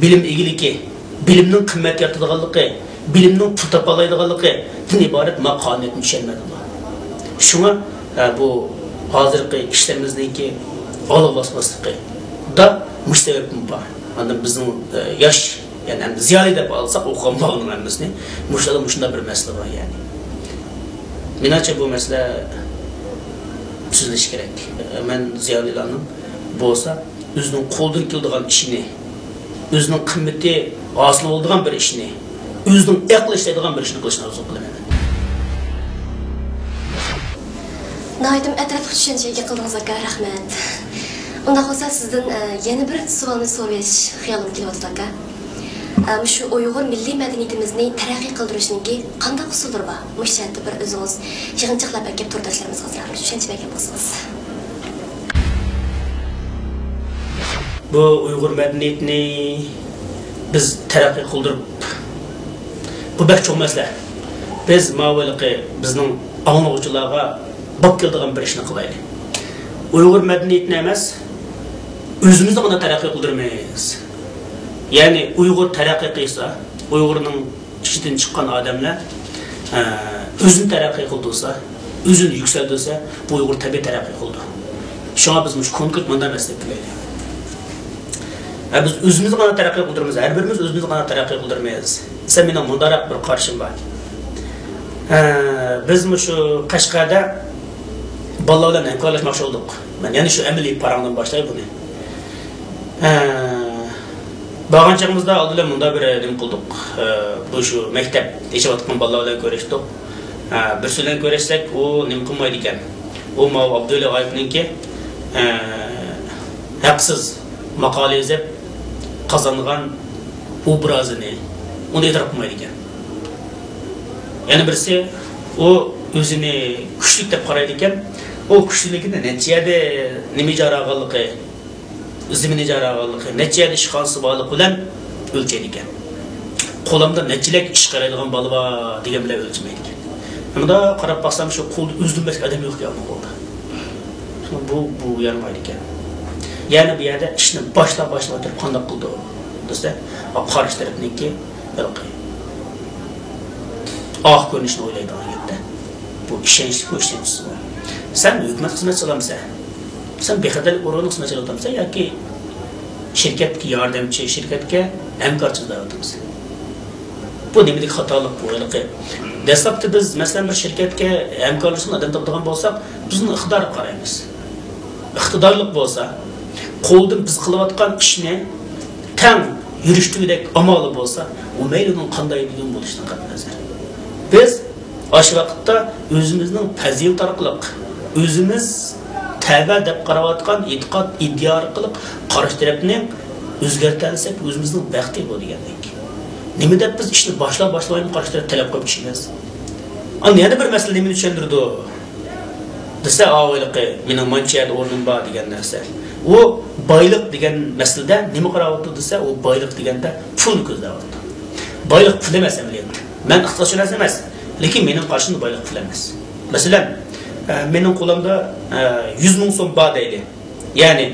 بىلىم ئىگىلىكى، بىلىمنىڭ قىممەت يارىتىدىغانلىقى، بىلىمنىڭ پۇل تاپالايدىغانلىقىدىن ئىبارەت ما قانۇنىيەتنى چۈشەنمەيدۇ. شۇڭا، ئە، بۇ ھازىرقى ئىشلىرىمىزنىڭكى ئالغا باسماسلىقىدا مۇشۇ سەۋەبتىن بار. ئاندىن بىزنىڭ، ئە، ياش، يەنى ئەمدى زىيالىي دەپ ئالساق، ئوقۇغان بالىنىڭ ھەممىسىنى، مۇشۇلاردا مۇشۇنداق بىر مەسىلە بار، يەنى. مېنىڭچە، بۇ مەسىلە تۈزىلىشى كېرەك. مەن زىيالىيلارنىڭ بولسا ئۆزىنىڭ قولىدىن كېلىدىغان ئىشنى، ئۆزىنىڭ قىممىتى ھاسىل بولىدىغان بىر ئىشنى، ئۆزىنىڭ ئەقلى ئىشلەيدىغان بىر ئىشنى قىلىشىنى ئارزۇ قىلىمەن. ناھايىتى ئەتراپلىق چۈشەنچە ئىگە قىلدىڭىز، ئاكا، رەھمەت. ئۇنداق بولسا، سىزدىن، ئە، يەنە بىر سوئالنى سورىۋېتىش خىيالىم كېلىۋاتىدۇ، ئاكا. ئە، مۇشۇ ئۇيغۇر مىللىي مەدەنىيىتىمىزنى تەرەققىي قىلدۇرۇشنىڭكى قانداق ئۇسۇللىرى بار؟ مۇشۇ جەھەتتە بىر ئۆزىڭىز يىغىنچاقلاپ ئەكەپ، تورداشلىرىمىزغا ئازراق بىر چۈشەنچە بەرگەن بولسىڭىز. بۇ ئۇيغۇر مەدەنىيىتىنى بىز تەرەققىي قىلدۇرۇپ، بۇ بەك چوڭ مەسىلە. بىز ماۋۇ ھېلىقى بىزنىڭ ئاڭلىغۇچىلارغا باب كېلىدىغان بىر ئىشنى قىلايلى. ئۇيغۇر مەدەنىيىتىنى ئەمەس، ئۆزىمىزنى قانداق تەرەققىي قىلدۇرىمىز؟ يەنى ئۇيغۇر تەرەققىي قىلسا، ئۇيغۇرنىڭ ئىچىدىن چىققان ئادەملەر، ئە، ئۆزىنى تەرەققىي قىلدۇرسا، ئۆزىنى يۈكسەلدۈرسە، بۇ ئۇيغۇر تەبىئىي تەرەققىي قىلىدۇ. شۇڭا بىز مۇشۇ كونكرېت مۇنداق مەسىلە دەپ بىلەيلى. ھە، بىز ئۆزىمىزنى قانداق تەرەققىي قىلدۇرىمىز؟ ھەر بىرىمىز ئۆزىمىزنى قانداق تەرەققىي قىلدۇرىمىز دېسە، مېنىڭ مۇنداقراق بىر قارىشىم بار. ھە، بىز مۇشۇ قەشقەردە بالىلار بىلەن ھەمكارلاشماقچى بولدۇق. مەن يەنە شۇ ئەمەلىي پاراڭدىن باشلاي بۇنى. ھە، بارغان چېغىمىزدا ئالدى بىلەن مۇنداق بىر نېمە قىلدۇق. ھە، بۇ شۇ مەكتەپ ئېچىۋاتقان بالىلار بىلەن كۆرۈشتۇق. ھە، بىرسى بىلەن كۆرۈشسەك، ئۇ نېمە قىلمايدىكەن. ئۇ ماۋۇ ئابدۇۋەلى غايىپنىڭكى، ئە، ھەقسىز ماقالە يېزىپ قازانغان ئوبرازىنى، ئۇنى ئېتىراپ قىلمايدىكەن. يەنە بىرسى، ئۇ ئۆزىنى كۈچلۈك دەپ قارايدىكەن. ئۇ كۈچلۈكىنى نەچچە يەردە نېمە ئىجارە ئالغانلىقى، زېمىن ئىجارە ئالغانلىقى، نەچچە يەردە ئىشخانىسى بارلىقى بىلەن ئۆلچەيدىكەن. قولۇمدا نەچچىلەك ئىش قارايدىغان بالا بار دېگەن بىلەن ئۆلچىمەيدىكەن. مۇنداق قاراپ باقسام، شۇ قولدا ئۆزىدىن باشقا ئادەم يوق ئىكەن ئۇنىڭ قولىدا. بۇ، بۇ يارىمايدىكەن. يەنە بۇ يەردە ئىشنى باشلاپ، باشلاپ ئولتۇرۇپ قانداق قىلىدۇ دېسە، قارشى تەرەپنىڭكى ھېلىقى ئاق كۆرۈنۈشنى ئويلايدىغان گەپتە. بۇ ئىشەنچلىك، بۇ ئىشەنچسىز بۇ. سەن ھۆكۈمەت خىزمەتچى قىلامسەن؟ سەن بىخەتەرلىك ئورگىنىغا خىزمەتچى قىلامسەن ياكى شىركەتكە ياردەمچى، شىركەتكە ھەمكارچى قىلىۋاتامسەن؟ بۇ نېمىدىكى خاتالىق بۇ ھېلىقى؟ دەسلەپتە بىز، مەسىلەن، بىر شىركەتكە ھەمكارلىشىدىغان ئادەم تاپىدىغان بولساق، بىز ئۇنى ئىقتىدارغا قارايمىز. ئىقتىدارلىق بولسا، قولىدىن بىز قىلىۋاتقان ئىشنى تەڭ يۈرۈشتۈرگۈدەك ئامالى بولسا، ئۇ مەيلى ئۇنىڭ قانداق بىلىم بولۇشىدىن قەتئىينەزەر. بىز ئاشۇ ۋاقىتتا ئۆزىمىزنىڭ پەزىلىتى ئارقىلىق، ئۆزىمىز تەۋە دەپ قاراۋاتقان ئېتىقاد، ئىدىيە ئارقىلىق قارشى تەرەپنى ئۆزگەرتەلىسەك، ئۆزىمىزنىڭ بەختى بۇ دېگەندەك. نېمە دەپ بىز ئىشنى باشلاپ باشلىمايمۇ قارشى تەرەپ تەلەپ قويۇپ چۈشىمىز؟ ئاندىن يەنە بىر مەسىلە نېمىنى چۈشەندۈرىدۇ دېسە، ئاۋۇ ھېلىقى مېنىڭ مانچە يەردە ئورنۇم بار دېگەن نەرسە. ئۇ بايلىق دېگەن مەسىلىدە نېمە قاراۋاتىدۇ دېسە، ئۇ بايلىق دېگەندە پۇلنى كۆزلەۋاتىدۇ. بايلىق پۇل ئەمەس ئەمەلىيەتتە. مەن ئىقتىسادشۇناس ئەمەس، لېكىن مېنىڭ قارىشىمدا بايلىق پۇل ئەمەس. مەسىلەن، ئە، مېنىڭ قولۇمدا، ئە، يۈز مىڭ سوم بار دەيلى. يەنى،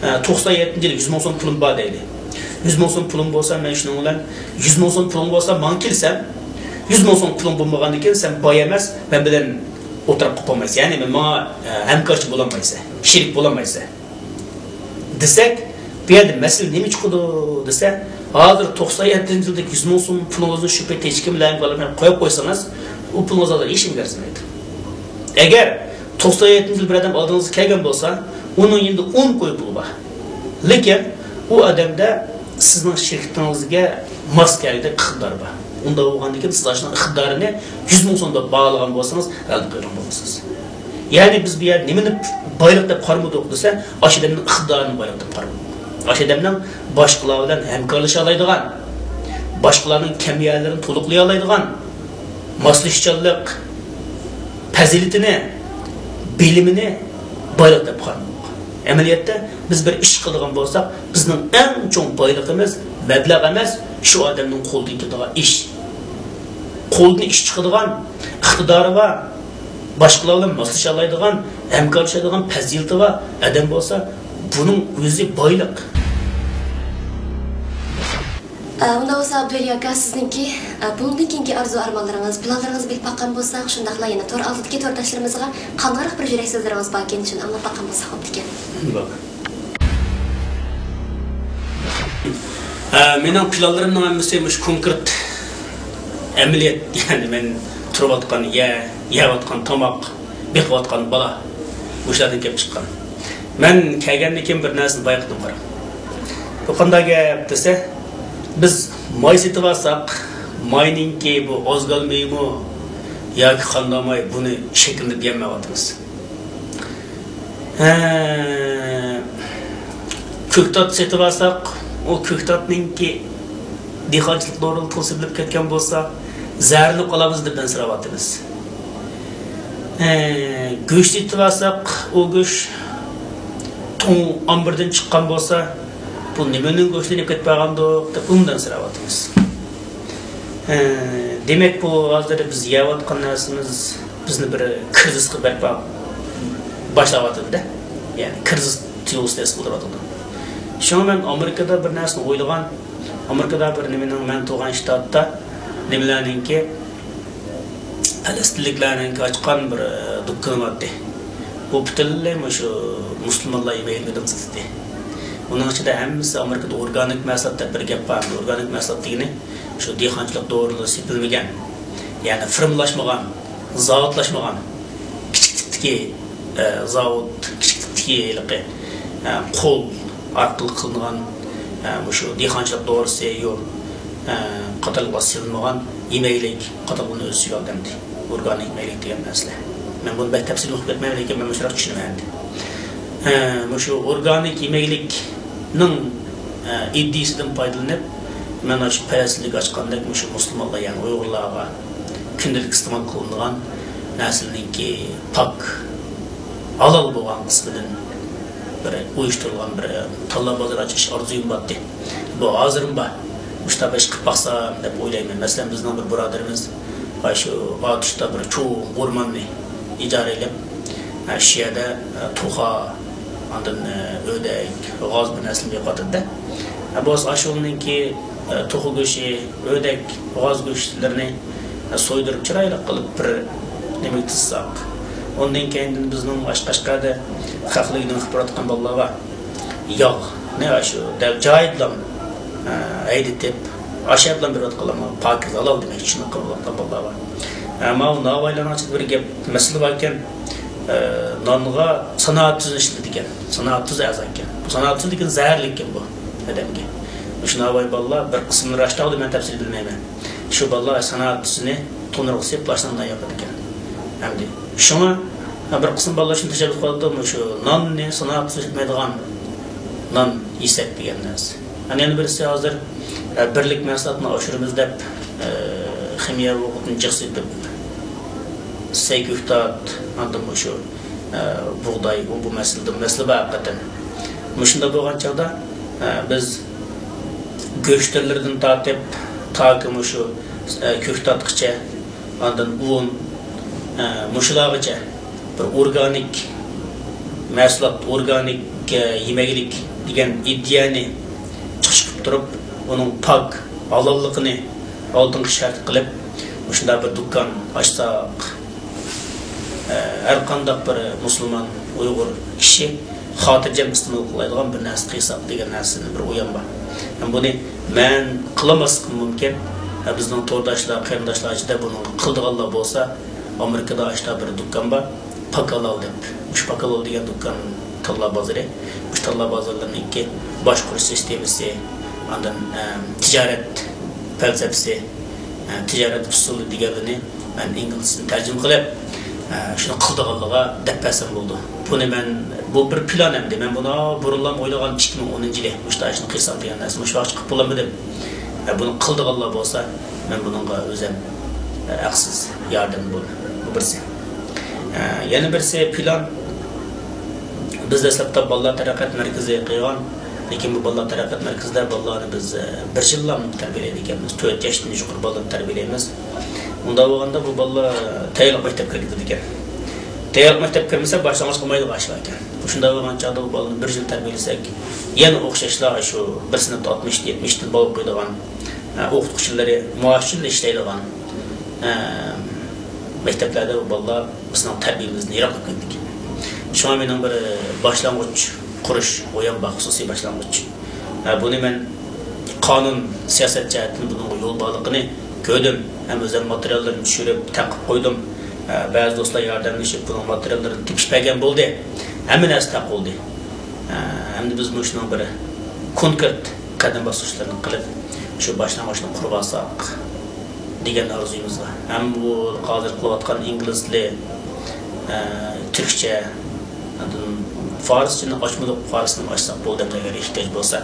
ئە، توقسان يەتتىنچى يىلى يۈز مىڭ سوم پۇلۇم بار دەيلى. يۈز مىڭ سوم پۇلۇم بولسا، مەن شۇنىڭ بىلەن يۈز مىڭ سوم پۇلۇڭ بولسا ماڭا كېلىسەن، يۈز مىڭ سوم پۇلۇڭ بولمىغاندىن كېيىن سەن باي ئەمەس، مەن بىلەن ئولتۇرۇپ قوپالمايسەن. يەنى ماڭا، ئە، ھەمكارچى بولالمايسەن، شېرىك بولالمايسەن دېسەك، بۇ يەردە مەسىلە نېمە چىقىدۇ دېسە، ھازىر توقسان يەتتىنچى يىلدىكى يۈز مىڭ سوم پۇلىڭىزنى شۇ پېتى ھېچكىم بىلەن قويۇپ قويسىڭىز، ئۇ پۇلىڭىز ھازىر ھېچكىمگە ئەرزىمەيدۇ. ئەگەر توقسان يەتتىنچى يىل بىر ئادەم ئالدىڭىزغا كەلگەن بولسا، ئۇنىڭ يېنىدا ئون كوي پۇلى بار. لېكىن ئۇ ئادەمدە سىزنىڭ شىركىتىڭىزگە ماس كەلگۈدەك ئىقتىدار بار. ئۇنداق بولغاندىن كېيىن سىز ئاشۇنىڭ ئىقتىدارىنى يۈز مىڭ سوم دەپ باھالىغان بولسىڭىز، غەلىبە قىلغان بولىسىز. يەنى بىز بۇ يەردە نېمىنى بايلىق دەپ قارىمىدۇق دېسە، ئاشۇ ئادەمنىڭ ئىقتىدارىنى بايلىق دەپ قارىمىدۇق. ئاشۇ ئادەمنىڭ باشقىلار بىلەن ھەمكارلىشالايدىغان، باشقىلارنىڭ كەم يەرلىرىنى تولۇقلىيالايدىغان، ماسلىشىشچانلىق، پەزىلىتىنى، بىلىمىنى بايلىق دەپ قارىمىدۇق. ئەمەلىيەتتە بىز بىر ئىش قىلىدىغان بولساق، بىزنىڭ ئەڭ چوڭ بايلىقىمىز مەبلەغ ئەمەس، شۇ ئادەمنىڭ قولىدىن كېلىدىغان ئىش. قولىدىن ئىش چىقىدىغان، ئىقتىدارى بار، باشقىلار بىلەن ماسلىشالايدىغان، ھەمكارلىشالايدىغان پەزىلىتى بار ئادەم بولسا، بۇنىڭ ئۆزى بايلىق. ئە، ئۇنداق بولسا، ئابدۇۋەلى ئاكا، سىزنىڭكى، ئە، بۇنىڭدىن كېيىنكى ئارزۇ-ئارمانلىرىڭىز، پىلانلىرىڭىزنى بىلىپ باققان بولساق، شۇنداقلا يەنە تور ئالدىدىكى تورداشلىرىمىزغا قانداقراق بىر يۈرەك سۆزلىرىڭىز باركىن، شۇنى ئاڭلاپ باققان بولساق بوپتىكەن. بار. ئە، مېنىڭ پىلانلىرىمنىڭ ھەممىسى مۇشۇ كونكرېت ئەمەلىيەت، يەنى مەن تۇرۇۋاتقان يەر، يەۋاتقان تاماق، بېقىۋاتقان بالا، مۇشۇلاردىن كېلىپ چىققان. مەن كەلگەندىن كېيىن بىر نەرسىنى بايقىدىم، قاراڭ. بۇ قانداق گەپ دېسە، بىز ماي سېتىۋالساق، ماينىڭكى بۇ ئازگال مېيىمۇ ياكى قانداق ماي، بۇنى شەكىللىنىپ يەلمەيۋاتىمىز. ھە، كۆكتات سېتىۋالساق، ئۇ كۆكتاتنىڭكى دېھقانچىلىق دورىلىرى توسۇۋېلىپ كەتكەن بولسا، زەھەرلىنىپ قالىمىز دەپ ئەنسىرەۋاتىمىز. ھە، گۆش سېتىۋالساق، ئۇ گۆش توڭ ئامبىرىدىن چىققان بولسا، بۇ نېمىنىڭ گۆشىنى يەپ كەتمەيۋاتىمىز دەپ ئۇنىڭدىن ئەنسىرەۋاتىمىز. ھە، دېمەك، بۇ ھازىر بىز يەۋاتقان نەرسىمىز بىزنى بىر كىرىزىسقا بەرپا باشلاۋاتىدۇ-دە. يەنى كىرىزىس تۇيغۇسىنى ھېس قىلدۇرۇۋاتىدۇ. شۇڭا مەن ئامېرىكىدا بىر نەرسىنى ئويلىغان. ئامېرىكىدا بىر نېمىنىڭ، مەن تۇرغان شتاتتا نېمىلەرنىڭكى، پەلەستىنلىكلەرنىڭكى ئاچقان بىر، ئە، دۇكىنى بارتتى. بۇ پۈتۈنلەي مۇشۇ مۇسۇلمانلار يېمەيدىغان سېتىتتى. ئۇنىڭ ئىچىدە ھەممىسى ئامېرىكىدا ئورگانىك مەھسۇلات دەپ بىر گەپ بار. ئورگانىك مەھسۇلات دېگىنى شۇ دېھقانچىلىق دورىلىرى سېپىلمىگەن، يەنى فېرمىلاشمىغان، زاۋۇتلاشمىغان، كىچىك تىپتىكى، ئە، زاۋۇت، كىچىك تىپتىكى ھېلىقى، ئە، قول ئارقىلىق قىلىنغان، ئە، مۇشۇ دېھقانچىلىق دورىسى، يول، ئە، قاتارلىقلار سېلىنمىغان يېمەكلىك قاتارلىقلارنى ئۆز ئىچىگە ئالىدۇ ئەمدى. ئورگانىك يېمەكلىك دېگەن مەسىلە. مەن بۇنى بەك تەپسىلىي ئوقۇپ كەتمەيمەن، لېكىن مەن مۇشۇنداق چۈشىنىمەن ئەمدى. ئە، مۇشۇ ئورگانىك يېمەكلىكنىڭ، ئە، ئىدىيىسىدىن پايدىلىنىپ، مانا شۇ پەلەستىنلىك ئاچقاندەك مۇشۇ مۇسۇلمانلار، يەنى ئۇيغۇرلارغا كۈندىلىك ئىستېمال قىلىنىدىغان نەرسىلەرنىڭكى پاك، ھالال بولغان قىسمىدىن بىر ئۇيۇشتۇرۇلغان بىر تاللا بازىرى ئاچىش ئارزۇيۇم بارتى. بۇ ھازىرمۇ بار. مۇشۇنداق بىر ئىش قىلىپ باقسام دەپ ئويلايمەن. مەسىلەن، بىزنىڭ بىر بۇرادىرىمىز، ئاشۇ ئاتۇشتا بىر چوڭ ئورماننى ئىجارە ئېلىپ، ئاشۇ يەردە، ئە، توخۇ، ئاندىن، ئە، ئۆردەك، غاز بىر نەرسىلەرنى يوقاتىدۇ-دە. ئە، بولسا ئاشۇنىڭكى، ئە، توخۇ گۆشى، ئۆردەك، غاز گۆشلىرىنى، ئە، سويدۇرۇپ، چىرايلىق قىلىپ بىر نېمىگە تىزساق. ئۇندىن كېيىن بىزنىڭ ئاشۇ قەشقەردە خەقلىك نېمە قىلىپ باراتقان بالىلار بار. ياغنى ئاشۇ دەل جايىدىلا، ئە، ھەيدىتىپ، ئاشۇ يەردىلا بېرىۋاتقانلار، پاكىز، ھالال دېمەكچى، شۇنداق قىلىۋاتقان بالىلار بار. ئە، ماۋۇ ناۋايلارنىڭ ئىچىدە بىر گەپ، مەسىلە باركەن، ئە، نانغا سانائەت تۇزىنى ئىشلىتىدىكەن. سانائەت تۇزى ئەرزانكەن. بۇ سانائەت تۇزى لېكىن زەھەرلىككەن بۇ ئادەمگە. مۇشۇ ناۋاي بالىلار بىر قىسمىنى راشتاغدا، مەن تەپسىلىي بىلمەيمەن. شۇ بالىلار سانائەت تۇزىنى تونۇرغا سېلىپ لاشنان ياقىدىكەن. ئەمدى شۇڭا بىر قىسىم بالىلار شۇنى تەشەببۇس قىلىدۇ، مۇشۇ ناننى سانائەت تۇزى يېتمەيدىغان نان يېسەك دېگەن نەرسە. ئەنە يەنە بىرسى ھازىر، ئە، بىرلىك مەھسۇلاتنى ئاشۇرىمىز دەپ، ئە، خىمىيە ۋاقىتنى جىق سېتىپ، سەي كۆكتات، ئاندىن مۇشۇ، ئە، بۇغداي، ئۇ بۇ مەسىلىدىن مەسىلە بار ھەقىقەتەن. مۇشۇنداق بولغان چاغدا، ئە، بىز گۆش تۈرلىرىدىن تارتىپ، تاكى مۇشۇ، ئە، كۆكتاتقىچە، ئاندىن ئۇن، ئە، مۇشۇلارغىچە بىر ئورگانىك مەھسۇلات، ئورگانىك، ئە، يېمەكلىك دېگەن ئىدىيەنى چىقىش قىلىپ تۇرۇپ، ئۇنىڭ پاك، ھالاللىقىنى ئالدىنقى شەرت قىلىپ، مۇشۇنداق بىر دۇكان ئاچساق، ئە، ھەر قانداق بىر مۇسۇلمان، ئۇيغۇر كىشى خاتىرجەم ئىستېمال قىلالايدىغان بىر نەرسە قىلساق دېگەن نەرسىنى بىر ئويۇم بار. ھەم بۇنى مەن قىلالماسلىقىم مۇمكىن. ھە، بىزنىڭ تورداشلار، قېرىنداشلار ئىچىدە بۇنىڭغا قىلىدىغانلار بولسا، ئامېرىكىدا ئاشتا بىر دۇكان بار، پاكالال دەپ. مۇشۇ پاكالال دېگەن دۇكان تاللا بازىرى. مۇشۇ تاللا بازارلىرىنىڭكى باشقۇرۇش سىستېمىسى، ئاندىن، ئەم، تىجارەت پەلسەپىسى، ئە، تىجارەت ئۇسۇلى دېگەنلىرىنى مەن ئىنگلىزچىدىن تەرجىمە قىلىپ، ئە، شۇنى قىلىدىغانلىرىغا دەپ بەرسەم بولىدۇ. بۇنى مەن، بۇ بىر پىلان ئەمدى. مەن بۇنى بۇرۇنلا ئويلىغان، ئىككى مىڭ ئونىنچى يىلى مۇشۇنداق ئىشنى قىلسام دېگەن نەرسە، مۇشۇ ۋاقىتتا قىلىپ بولالمىدىم. ئە، بۇنى قىلىدىغانلار بولسا، مەن بۇنىڭغا ئۆزۈم، ئە، ھەقسىز ياردەم بولىمەن. بۇ بىرسى. ئە، يەنە بىرسى پىلان، بىز دەسلەپتە بالىلار تەرەققىيات مەركىزى قىلغان. لېكىن بۇ بالىلار تەرەققىيات مەركىزىدە بالىلارنى بىز، ئە، بىر يىللا تەربىيەلەيدىكەنمىز. تۆت ياشتىن يۇقىرى بالىلارنى تەربىيەلەيمىز. ئۇنداق بولغاندا بۇ بالىلار تەييارلىق مەكتەپكە كىرگۈزىدىكەن. تەييارلىق مەكتەپكە كىرمىسە باشلانغۇچ قىلمايدىغان ئىش باركەن. شۇنداق بولغان چاغدا بۇ بالىنى بىر يىل تەربىيەلىسەك، يەنە ئوخشاشلا شۇ بىر سىنىپتا ئاتمىش، يەتمىشتىن بالا ئوقۇيدىغان، ئە، ئوقۇتقۇچىلىرى مائاش ئۈچۈن ئىشلەيدىغان، ئە، مەكتەپلەردە بۇ بالىلار بىزنىڭ تەربىيەمىزدىن يىراقلاپ كېتىدىكەن. شۇڭا مېنىڭ بىر باشلانغۇچ قۇرۇش ئويۇم بار، خۇسۇسىي باشلانغۇچ. ھە، بۇنى مەن قانۇن، سىياسەت جەھەتتىن بۇنىڭغا يول بارلىقىنى كۆردۈم. ھەم ئۆزۈم ماتېرىياللىرىنى چۈشۈرۈپ، تەقىپ قويدۇم. ھە، بەزى دوستلار ياردەملىشىپ بۇنىڭ ماتېرىياللىرىنى تېپىپ بەرگەن بولدى. ھەممە نەرسە تەق بولدى. ھە، ئەمدى بىز مۇشۇنىڭ بىر كونكرېت قەدەم باسقۇچلىرىنى قىلىپ، شۇ باشلانغۇچنى قۇرۇپ ئالساق دېگەن ئارزۇيىمىز بار. ھەم بۇ ھازىر قىلىۋاتقان ئىنگلىز تىلى، ئە، تۈركچە، ئاندىن فارسچىنى ئاچمىدۇق، فارسنى ئاچساق بولدى، ئەگەر ئېھتىياج بولسا.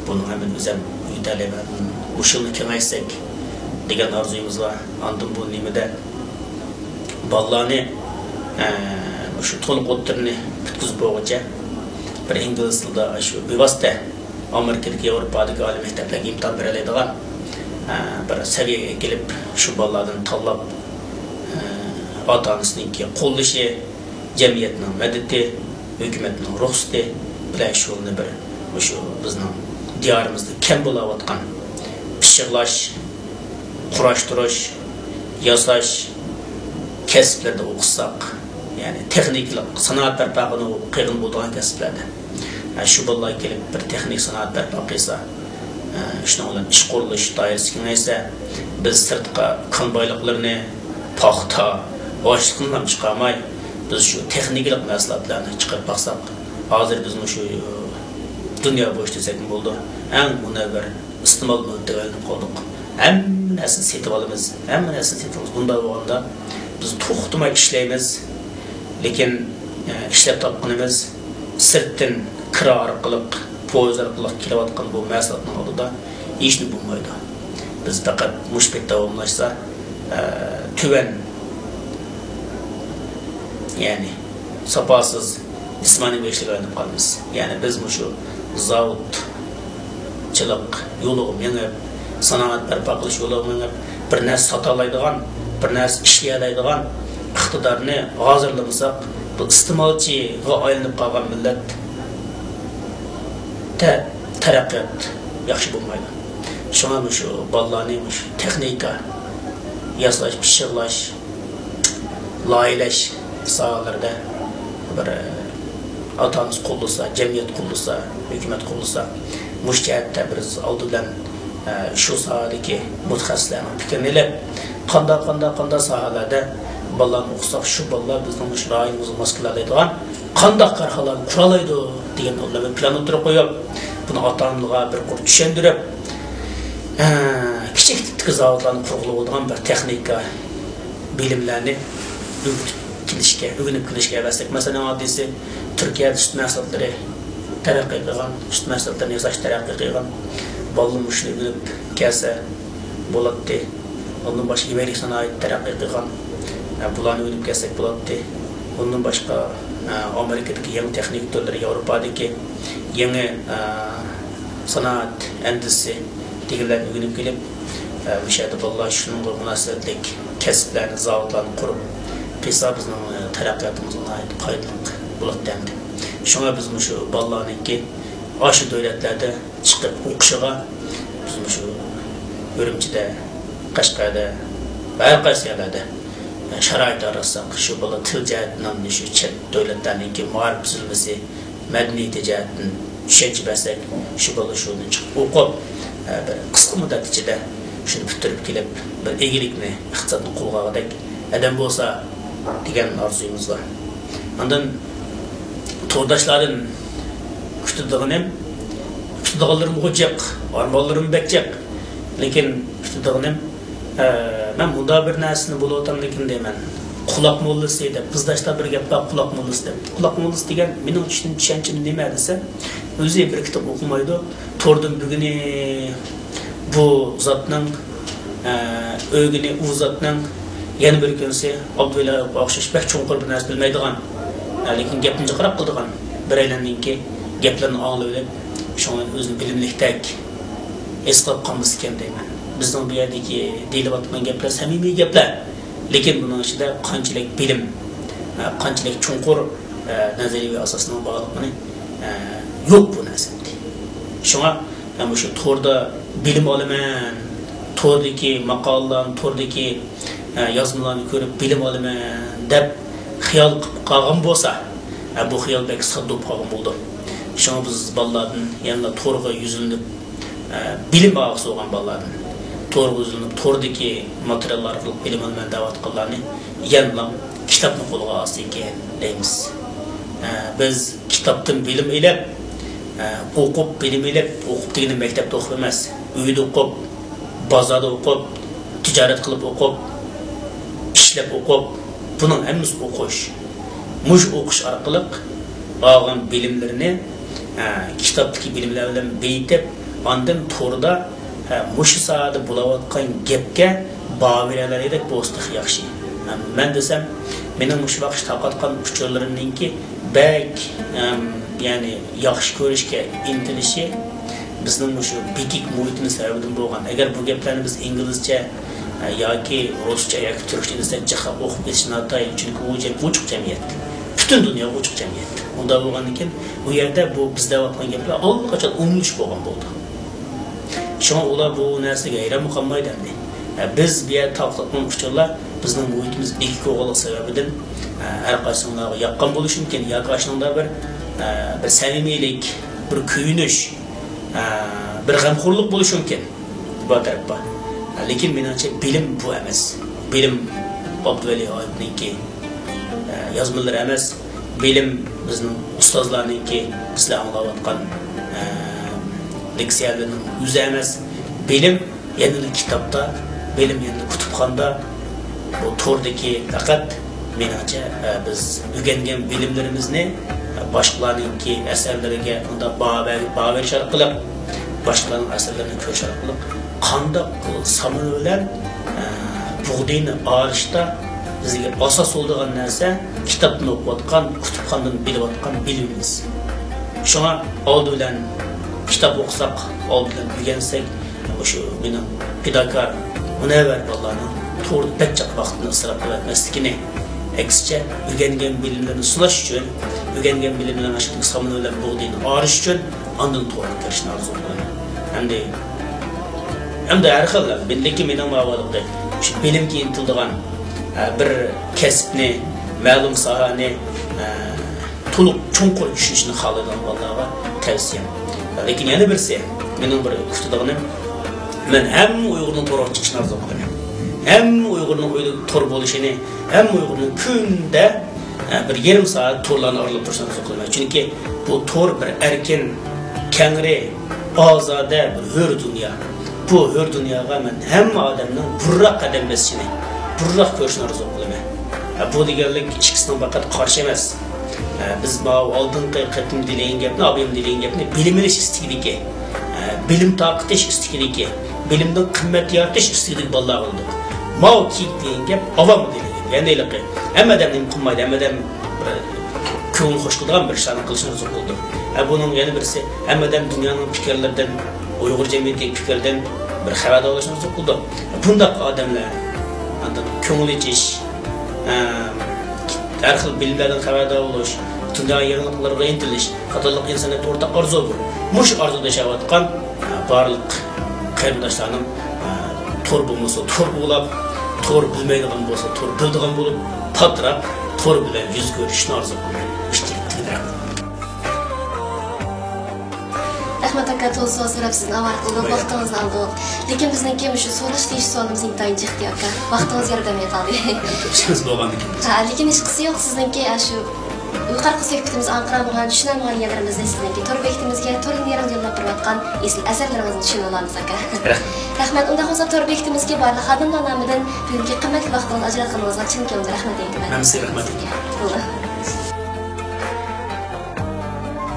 بۇنىڭ ھەممىنى ئۆزۈم ئۆگىتەلەيمەن. مۇشۇنى كېڭەيتسەك دېگەن ئارزۇيىمىز بار. ئاندىن بۇ نېمىدە بالىلارنى، ئە، مۇشۇ تولۇق ئوتتۇرىنى پۈتكۈزۈپ بولغۇچە بىر ئىنگلىز تىلىدا شۇ بىۋاسىتە ئامېرىكىدىكى، ياۋروپادىكى ئالىي مەكتەپلەرگە ئىمتىھان بېرەلەيدىغان، ئە، بىر سەۋىيەگە ئېكىلىپ، شۇ بالىلاردىن تاللاپ، ئە، ئاتا-ئانىسىنىڭكى قوللىشى، جەمئىيەتنىڭ مەدىتى، ھۆكۈمەتنىڭ رۇخسىتى بىلەن شۇنى بىر مۇشۇ بىزنىڭ دىيارىمىزدا كەم بولاۋاتقان پىششىقلاش، قۇراشتۇرۇش، ياساش كەسىپلىرىدە ئوقۇتساق، يەنى تېخنىكىلىق سانائەت بەرپا قىلغىنى قىلغىلى بولىدىغان كەسىپلەردە. ھە، شۇ بالىلار كېلىپ بىر تېخنىك سانائەت بەرپا قىلسا، ھە، شۇنىڭ بىلەن ئىش قۇرۇلۇش دائىرىسى كېڭەيسە، بىز سىرتقا كان بايلىقلىرىنى، پاختا، ئاشلىقنىلا چىقارماي، بىز شۇ تېخنىكىلىق مەھسۇلاتلارنى چىقىرىپ باقساق، ھازىر بىز مۇشۇ دۇنيا بويىچە دېسەكمۇ بولىدۇ، ئەڭ مۇنەۋۋەر ئىستېمال مۈلۈكىگە ئايلىنىپ قالدۇق. ھەممە نەرسىنى سېتىۋالىمىز، ھەممە نەرسىنى سېتىۋالىمىز. بۇنداق بولغاندا بىز توختىماي ئىشلەيمىز، لېكىن، ئە، ئىشلەپ تاپقىنىمىز سىرتتىن كىرا ئارقىلىق، پويىز ئارقىلىق كېلىۋاتقان بۇ مەھسۇلاتنىڭ ئالدىدا ھېچنېمە بولمايدۇ. بىز پەقەت مۇشۇ پېتى داۋاملاشسا، ئە، تۆۋەن، يەنى ساپاسىز جىسمانىي بېشلىققا ئايلىنىپ قالىمىز. يەنى بىز مۇشۇ زاۋۇت چىلىق يولىغا مېڭىپ، سانائەت بەرپا قىلىش يولىغا مېڭىپ، بىر نەرسە ساتالايدىغان، بىر نەرسە ئىشلىيەلەيدىغان ئىقتىدارنى ھازىرلىمىساق، بۇ ئىستېمالچىغا ئايلىنىپ قالغان مىللەت تە-، تەرەققىيات ياخشى بولمايدۇ. شۇڭا مۇشۇ بالىلارنى مۇشۇ تېخنىكا ياساش، پىششىقلاش، لايىھەلەش ساھەلىرىدە بىر، ئاتا-ئانىسى قوللىسا، جەمئىيەت قوللىسا، ھۆكۈمەت قوللىسا، مۇشۇ جەھەتتە بىز ئالدى بىلەن، ئە، شۇ ساھەدىكى مۇتەخەسسىسلەرنىڭ پىكرىنى ئېلىپ، قانداق، قانداق، قانداق ساھەلەردە بالىلارنى ئوقۇتساق، شۇ بالىلار بىزنىڭ مۇشۇ رايونىمىزغا ماس كېلەلەيدىغان قانداق كارخانىلارنى قۇرالايدۇ دېگەن بىر پىلان ئوتتۇرىغا قويۇپ، بۇنى ئاتا-ئانىلارغا بىر قۇر چۈشەندۈرۈپ، ئە، كىچىك تىپتىكى زاۋۇتلارنى قۇرغىلى بولىدىغان بىر تېخنىكا بىلىملەرنى ئۆگىتىپ كېلىشكە، ئۆگىنىپ كېلىشكە ھەۋەسلىك. مەسىلەن، ئەڭ ئاددىيسى، تۈركىيەدە سۈت مەھسۇلاتلىرى تەرەققىي قىلغان، سۈت مەھسۇلاتلىرىنى ياساش تەرەققىي قىلغان. بالىلىرىمۇ شۇنى ئۆگىنىپ كەلسە بولاتتى. ئۇندىن باشقا يېمەكلىك سانائىتى تەرەققىي قىلغان. ئە، بۇلارنى ئۆگىنىپ كەلسەك بولاتتى. ئۇندىن باشقا، ئە، ئامېرىكىدىكى يېڭى تېخنىكا تۈرلىرى، ياۋروپادىكى يېڭى، ئە، سانائەت ئەندىزىسى دېگەنلەرنى ئۆگىنىپ كېلىپ، ئە، مۇشۇ يەردە بالىلار شۇنىڭغا مۇناسىۋەتلىك كەسىپلەرنى، زاۋۇتلارنى قۇرۇپ قىلسا، بىزنىڭ، ئە، تەرەققىياتىمىزغا ناھايىتى پايدىلىق بولاتتى ئەمدى. شۇڭا بىز مۇشۇ بالىلارنىڭكى ئاشۇ دۆلەتلەردە چىقىپ ئوقۇشىغا بىز مۇشۇ ئۈرۈمچىدە، قەشقەردە ۋە ھەر قايسى يەرلەردە، ئە، شارائىت ياراتساق، شۇ بالا تىل جەھەتتىن شۇ چەت دۆلەتلەرنىڭكى مائارىپ تۈزۈلمىسى، مەدەنىيىتى جەھەتتىن چۈشەنچە بەرسەك، شۇ بالا شۇنى چىقىپ ئوقۇپ، ئە، بىر قىسقا مۇددەت ئىچىدە شۇنى پۈتتۈرۈپ كېلىپ، بىر ئىگىلىكنى، ئىقتىسادنى قولغا ئالغۇدەك ئادەم بولسا دېگەن ئارزۇيىمىز بار. ئاندىن تورداشلاردىن كۈتىدىغىنىم، كۈتىدىغانلىرىمغۇ جىق، ئارمانلىرىم بەك جىق. لېكىن كۈتىدىغىنىم، ئە، مەن مۇنداق بىر نەرسىنى بولۇۋاتامدىكىن دەيمەن. قۇلاق موللىسى دەپ، بىزداشتا بىر گەپ بار، قۇلاق موللىسى دەپ. قۇلاق موللىسى دېگەن مېنىڭ چۈشىنىپ چۈشەنچىم نېمە دېسە، ئۆزى بىر كىتاب ئوقۇمايدۇ. توردىن بۈگۈنى بۇ زاتنىڭ، ئە، ئۆگۈنى ئۇ زاتنىڭ، يەنە بىر كۈنسى ئابدۇۋەلى ئايۇپقا ئوخشاش بەك چوڭقۇر بىر نەرسە بىلمەيدىغان، ئە، لېكىن گەپنى جىقراق قىلىدىغان بىرەيلەننىڭكى گەپلىرىنى ئاڭلىۋېلىپ، شۇڭا ئۆزىنى بىلىملىكتەك ھېس قىلىپ قالمىسىكەن دەيمەن. بىزنىڭ بۇ يەردىكى دېيىلىۋاتقان گەپلەر سەمىمىي گەپلەر، لېكىن بۇنىڭ ئىچىدە قانچىلىك بىلىم، ئە، قانچىلىك چوڭقۇر، ئە، نەزەرىيەۋى ئاساسنىڭ بارلىقىنى، ئە، يوق بۇ نەرسىدە. شۇڭا مەن مۇشۇ توردا بىلىم ئالىمەن، توردىكى ماقالىلارنى، توردىكى، ئە، يازمىلارنى كۆرۈپ بىلىم ئالىمەن دەپ خىيال قىلىپ قالغان بولسا، ئە، بۇ خىيال بەك ساددا بولۇپ قالغان بولىدۇ. شۇڭا بىز بالىلاردىن يەنىلا تورغا يۈزلىنىپ، ئە، بىلىم ئالغۇسى بولغان بالىلاردىن تورغا يۈزلىنىپ، توردىكى ماتېرىياللار ئارقىلىق بىلىم ئالىمەن دەۋاتقانلارنى يەنىلا كىتابنى قولىغا ئالسىكەن دەيمىز. ئە، بىز كىتابتىن بىلىم ئېلىپ، ئە، ئوقۇپ، بىلىم ئېلىپ، ئوقۇپ دېگىنى مەكتەپتە ئوقۇپ ئەمەس، ئۆيدە ئوقۇپ، بازاردا ئوقۇپ، تىجارەت قىلىپ ئوقۇپ، ئىشلەپ ئوقۇپ، بۇنىڭ ھەممىسى ئوقۇش. مۇشۇ ئوقۇش ئارقىلىق ئالغان بىلىملىرىنى، ئە، كىتابتىكى بىلىملەر بىلەن بېيىتىپ، ئاندىن توردا، ئە، مۇشۇ ساھەدە بولاۋاتقان گەپكە باھا بېرەلەيدىغان بولسا تېخى ياخشى. ئە، مەن دېسەم، مېنىڭ مۇشۇ ۋاقىت تارقاتقان ئۇچۇرلىرىمنىڭكى بەك، ئەم، يەنى ياخشى كۆرۈشكە ئىنتىلىشى بىزنىڭ مۇشۇ بىكىك مۇھىتىمىز سەۋەبىدىن بولغان. ئەگەر بۇ گەپلەرنى بىز ئىنگلىزچە، ئە، ياكى رۇسچە ياكى تۈركچە دېسەك، جىق ئوقۇپ كېتىش ناتايىن، چۈنكى ئۇ جەم-، ئوچۇق جەمئىيەت. پۈتۈن دۇنيا ئوچۇق جەمئىيەت. ئۇنداق بولغاندىكىن، ئۇ يەردە بۇ بىز دەۋاتقان گەپلەر ئاللىقاچان ئومۇملىشىپ بولغان بولىدۇ. شۇڭا ئۇلار بۇ نەرسىگە ھەيرانمۇ قالمايدۇ ئەمدى. ئە، بىز بۇ يەردە تارقىتىۋاتقان ئۇچۇرلار بىزنىڭ مۇھىتىمىز بىكىك بولغانلىقى سەۋەبىدىن، ئە، ھەر قايسىڭلارغا ياققان بولۇشى مۇمكىن ياكى ئاشۇنىڭدا بىر، ئە، بىر سەمىمىيلىك، بىر كۆيۈنۈش، ئە، بىر غەمخورلۇق بولۇشى مۇمكىن. بۇ تەرەپ بار. ئە، لېكىن مېنىڭچە بىلىم بۇ ئەمەس. بىلىم ئابدۇۋەلى ئايۇپنىڭكى، ئە، يازمىلىرى ئەمەس. بىلىم بىزنىڭ ئۇستازلارنىڭكى، سىلەر ئاڭلاۋاتقان، ئە، لېكسىيەلىرىنىڭ ئۆزى ئەمەس. بىلىم يەنىلا كىتابتا، بىلىم يەنىلا كۇتۇپخانىدا. بۇ توردىكى پەقەت، مېنىڭچە، ئە، بىز ئۆگەنگەن بىلىملىرىمىزنى باشقىلارنىڭكى ئەسەرلىرىگە ئۇنداق باھا بەر-، باھا بېرىش ئارقىلىق، باشقىلارنىڭ ئەسەرلىرىنى كۆرۈش ئارقىلىق قانداق سامىنى بىلەن، ئە، بۇغدىنى ئايرىشتا بىزگە ئاساس بولىدىغان نەرسە كىتابتىن ئوقۇۋاتقان، كۇتۇپخانىدىن بىلىۋاتقان بىلىمىمىز. شۇڭا ئالدى بىلەن كىتاب ئوقۇساق، ئالدى بىلەن ئۆگەنسەك، مۇشۇ مېنىڭ پىداكار، مۇنەۋۋەر بالىلارنىڭ توردا بەك جىق ۋاقتىنى ئىسراپ قىلىۋەتمەسلىكىنى، ئەكسىچە، ئۆگەنگەن بىلىملىرىنى سىناش ئۈچۈن، ئۆگەنگەن بىلىملىرىنىڭ ئاشۇنداق سامىنى بىلەن بۇغدىنى ئايرىش ئۈچۈن ئاندىن تورغا كىرىشنى ئارزۇ قىلىمەن. ئەمدى، ئەمدى ھەر خىل، مەندىكى مېنىڭ ماۋۇلۇقى شۇ بىلىمگە ئىنتىلىدىغان، ئە، بىر كەسىپنى، مەلۇم ساھەنى، ئە، تولۇق چوڭقۇر چۈشىنىشنى خالايدىغان بالىلارغا تەۋسىيەم. لېكىن يەنە بىرسى، مېنىڭ بىر كۈتىدىغىنىم، مەن ھەممە ئۇيغۇرنىڭ تورغا چىقىشىنى ئارزۇ قىلىمەن. ھەممە ئۇيغۇرنىڭ ئۆيىدە تور بولۇشىنى، ھەممە ئۇيغۇرنىڭ كۈندە، ئە، بىر يېرىم سائەت تورلارنى ئارىلاپ تۇرۇشىنى ئارزۇ قىلىمەن. چۈنكى بۇ تور بىر ئەركىن، كەڭرى، ئازادە، بىر ھۆر دۇنيا. بۇ ھۆر دۇنياغا مەن ھەممە ئادەمنىڭ بۇرراق قەدەم بېسىشىنى، بۇرراق كۆرۈشىنى ئارزۇ قىلىمەن. ھە، بۇ دېگەنلىك ئىككىسىنىڭ پەقەت قارشى ئەمەس. ھە، بىز ماۋۇ ئالدىنقى قېتىم دېيىلگەن گەپنى، ئابايام دېيىلگەن گەپنى، بىلىم ئېلىش ئىستىكىدىكى، ھە، بىلىم تارقىتىش ئىستىكىدىكى، بىلىمدىن قىممەت يارىتىش ئىستىكىدىكى بالىلارغا قىلدۇق. ماۋۇ كېيىك دېگەن گەپ ئاۋام دېيىلگەن گەپ. يەنى ھېلىقى ھەممە ئادەم نېمە قىلمايدۇ، ھەممە ئادەم بىر كۆڭۈل خۇش قىلىدىغان بىر ئىشلارنى قىلىشنى ئارزۇ قىلىدۇ. ھە، بۇنىڭ يەنە بىرسى، ھەممە ئادەم دۇنيانىڭ پىكىرلىرىدىن، ئۇيغۇر جەمئىيىتىدىكى پىكىرلىرىدىن بىر خەۋەردار بولۇشنى ئارزۇ قىلىدۇ. بۇنداق ئادەملەر ئاندىن كۆڭۈل ئېچىش، ھە، ھەر خىل بىلىملەردىن خەۋەردار بولۇش، دۇنيا يېڭىلىقلىرىغا ئىنتىلىش قاتارلىق ئىنسانىيەتتە ئورتاق ئارزۇ بۇ. مۇشۇ ئارزۇدا ياشاۋاتقان، ھە، بارلىق قېرىنداشلارنىڭ، ئە، تور بولمىسا تور بولاپ، تور بىلمەيدىغان بولسا تور بىلىدىغان بولۇپ، پاتراپ تور بىلەن يۈز كۆرۈشۈشنى ئارزۇ قىلىمەن. ئىچتىكىدىن رەھمەت. رەھمەت ئاكا، تولا سوئال سوراپ سىزدىن ئاۋارە قىلدۇق، ۋاقتىڭىزنى ئالدۇق. لېكىن بىزنىڭكى مۇشۇ سوراش دېيىش سوئالىمىز ئىنتايىن جىق ئىدى ئاكا. ۋاقتىڭىز ياردەم قىلدى. سىز بولغاندىكىن. ھە، لېكىن ھېچقىسى يوق سىزنىڭكى، ئە، شۇ يۇقىرىقى سۆھبىتىمىز ئاڭقىرالمىغان، چۈشىنەلمىگەن يەرلىرىمىزنى سىزنىڭكى تور بېكىتىمىزگە، تور لىنىيەلىرىڭىزگە يوللاپ بېرىۋاتقان ئېسىل ئەسەرلىرىڭىزنى چۈشىنىۋالىمىز ئاكا. رەھمەت. رەھمەت. ئۇنداق بولسا تور بېكىتىمىزگە بارلىق خادىملار نامىدىن بۈگۈنكى قىممەتلىك ۋاقتىڭىزنى ئاجراتقىنىڭىزغا چىن كۆڭۈلدىن رەھمەت ئېيتىمەن. مەن سىزگە رەھمەت ئېيتىمەن. بولدى.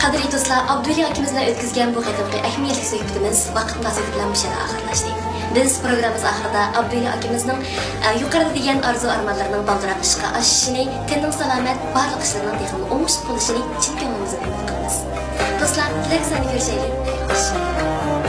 قەدىرلىك دوستلار، ئابدۇۋەلى ئاكىمىز بىلەن ئۆتكۈزگەن بۇ قېتىمقى ئەھمىيەتلىك سۆھبىتىمىز ۋاقىت مۇناسىۋىتى بىلەن مۇشۇ يەردە ئاخىرلاشتى. بىز پروگراممىمىز ئاخىرىدا ئابدۇۋەلى ئاكىمىزنىڭ، ئە، يۇقىرىدا دېگەن ئارزۇ ئارمانلىرىنىڭ بالدۇرراق ئىشقا ئاشىشىنى، تېنىنىڭ سالامەت، بارلىق ئىشلىرىنىڭ تېخىمۇ ئوڭۇشلۇق بولۇشىنى چىن كۆڭلىمىزدىن ئۈمىد قىلىمىز. دوستلار، كېلەر ساندا كۆرۈشەيلى. خەير خوش.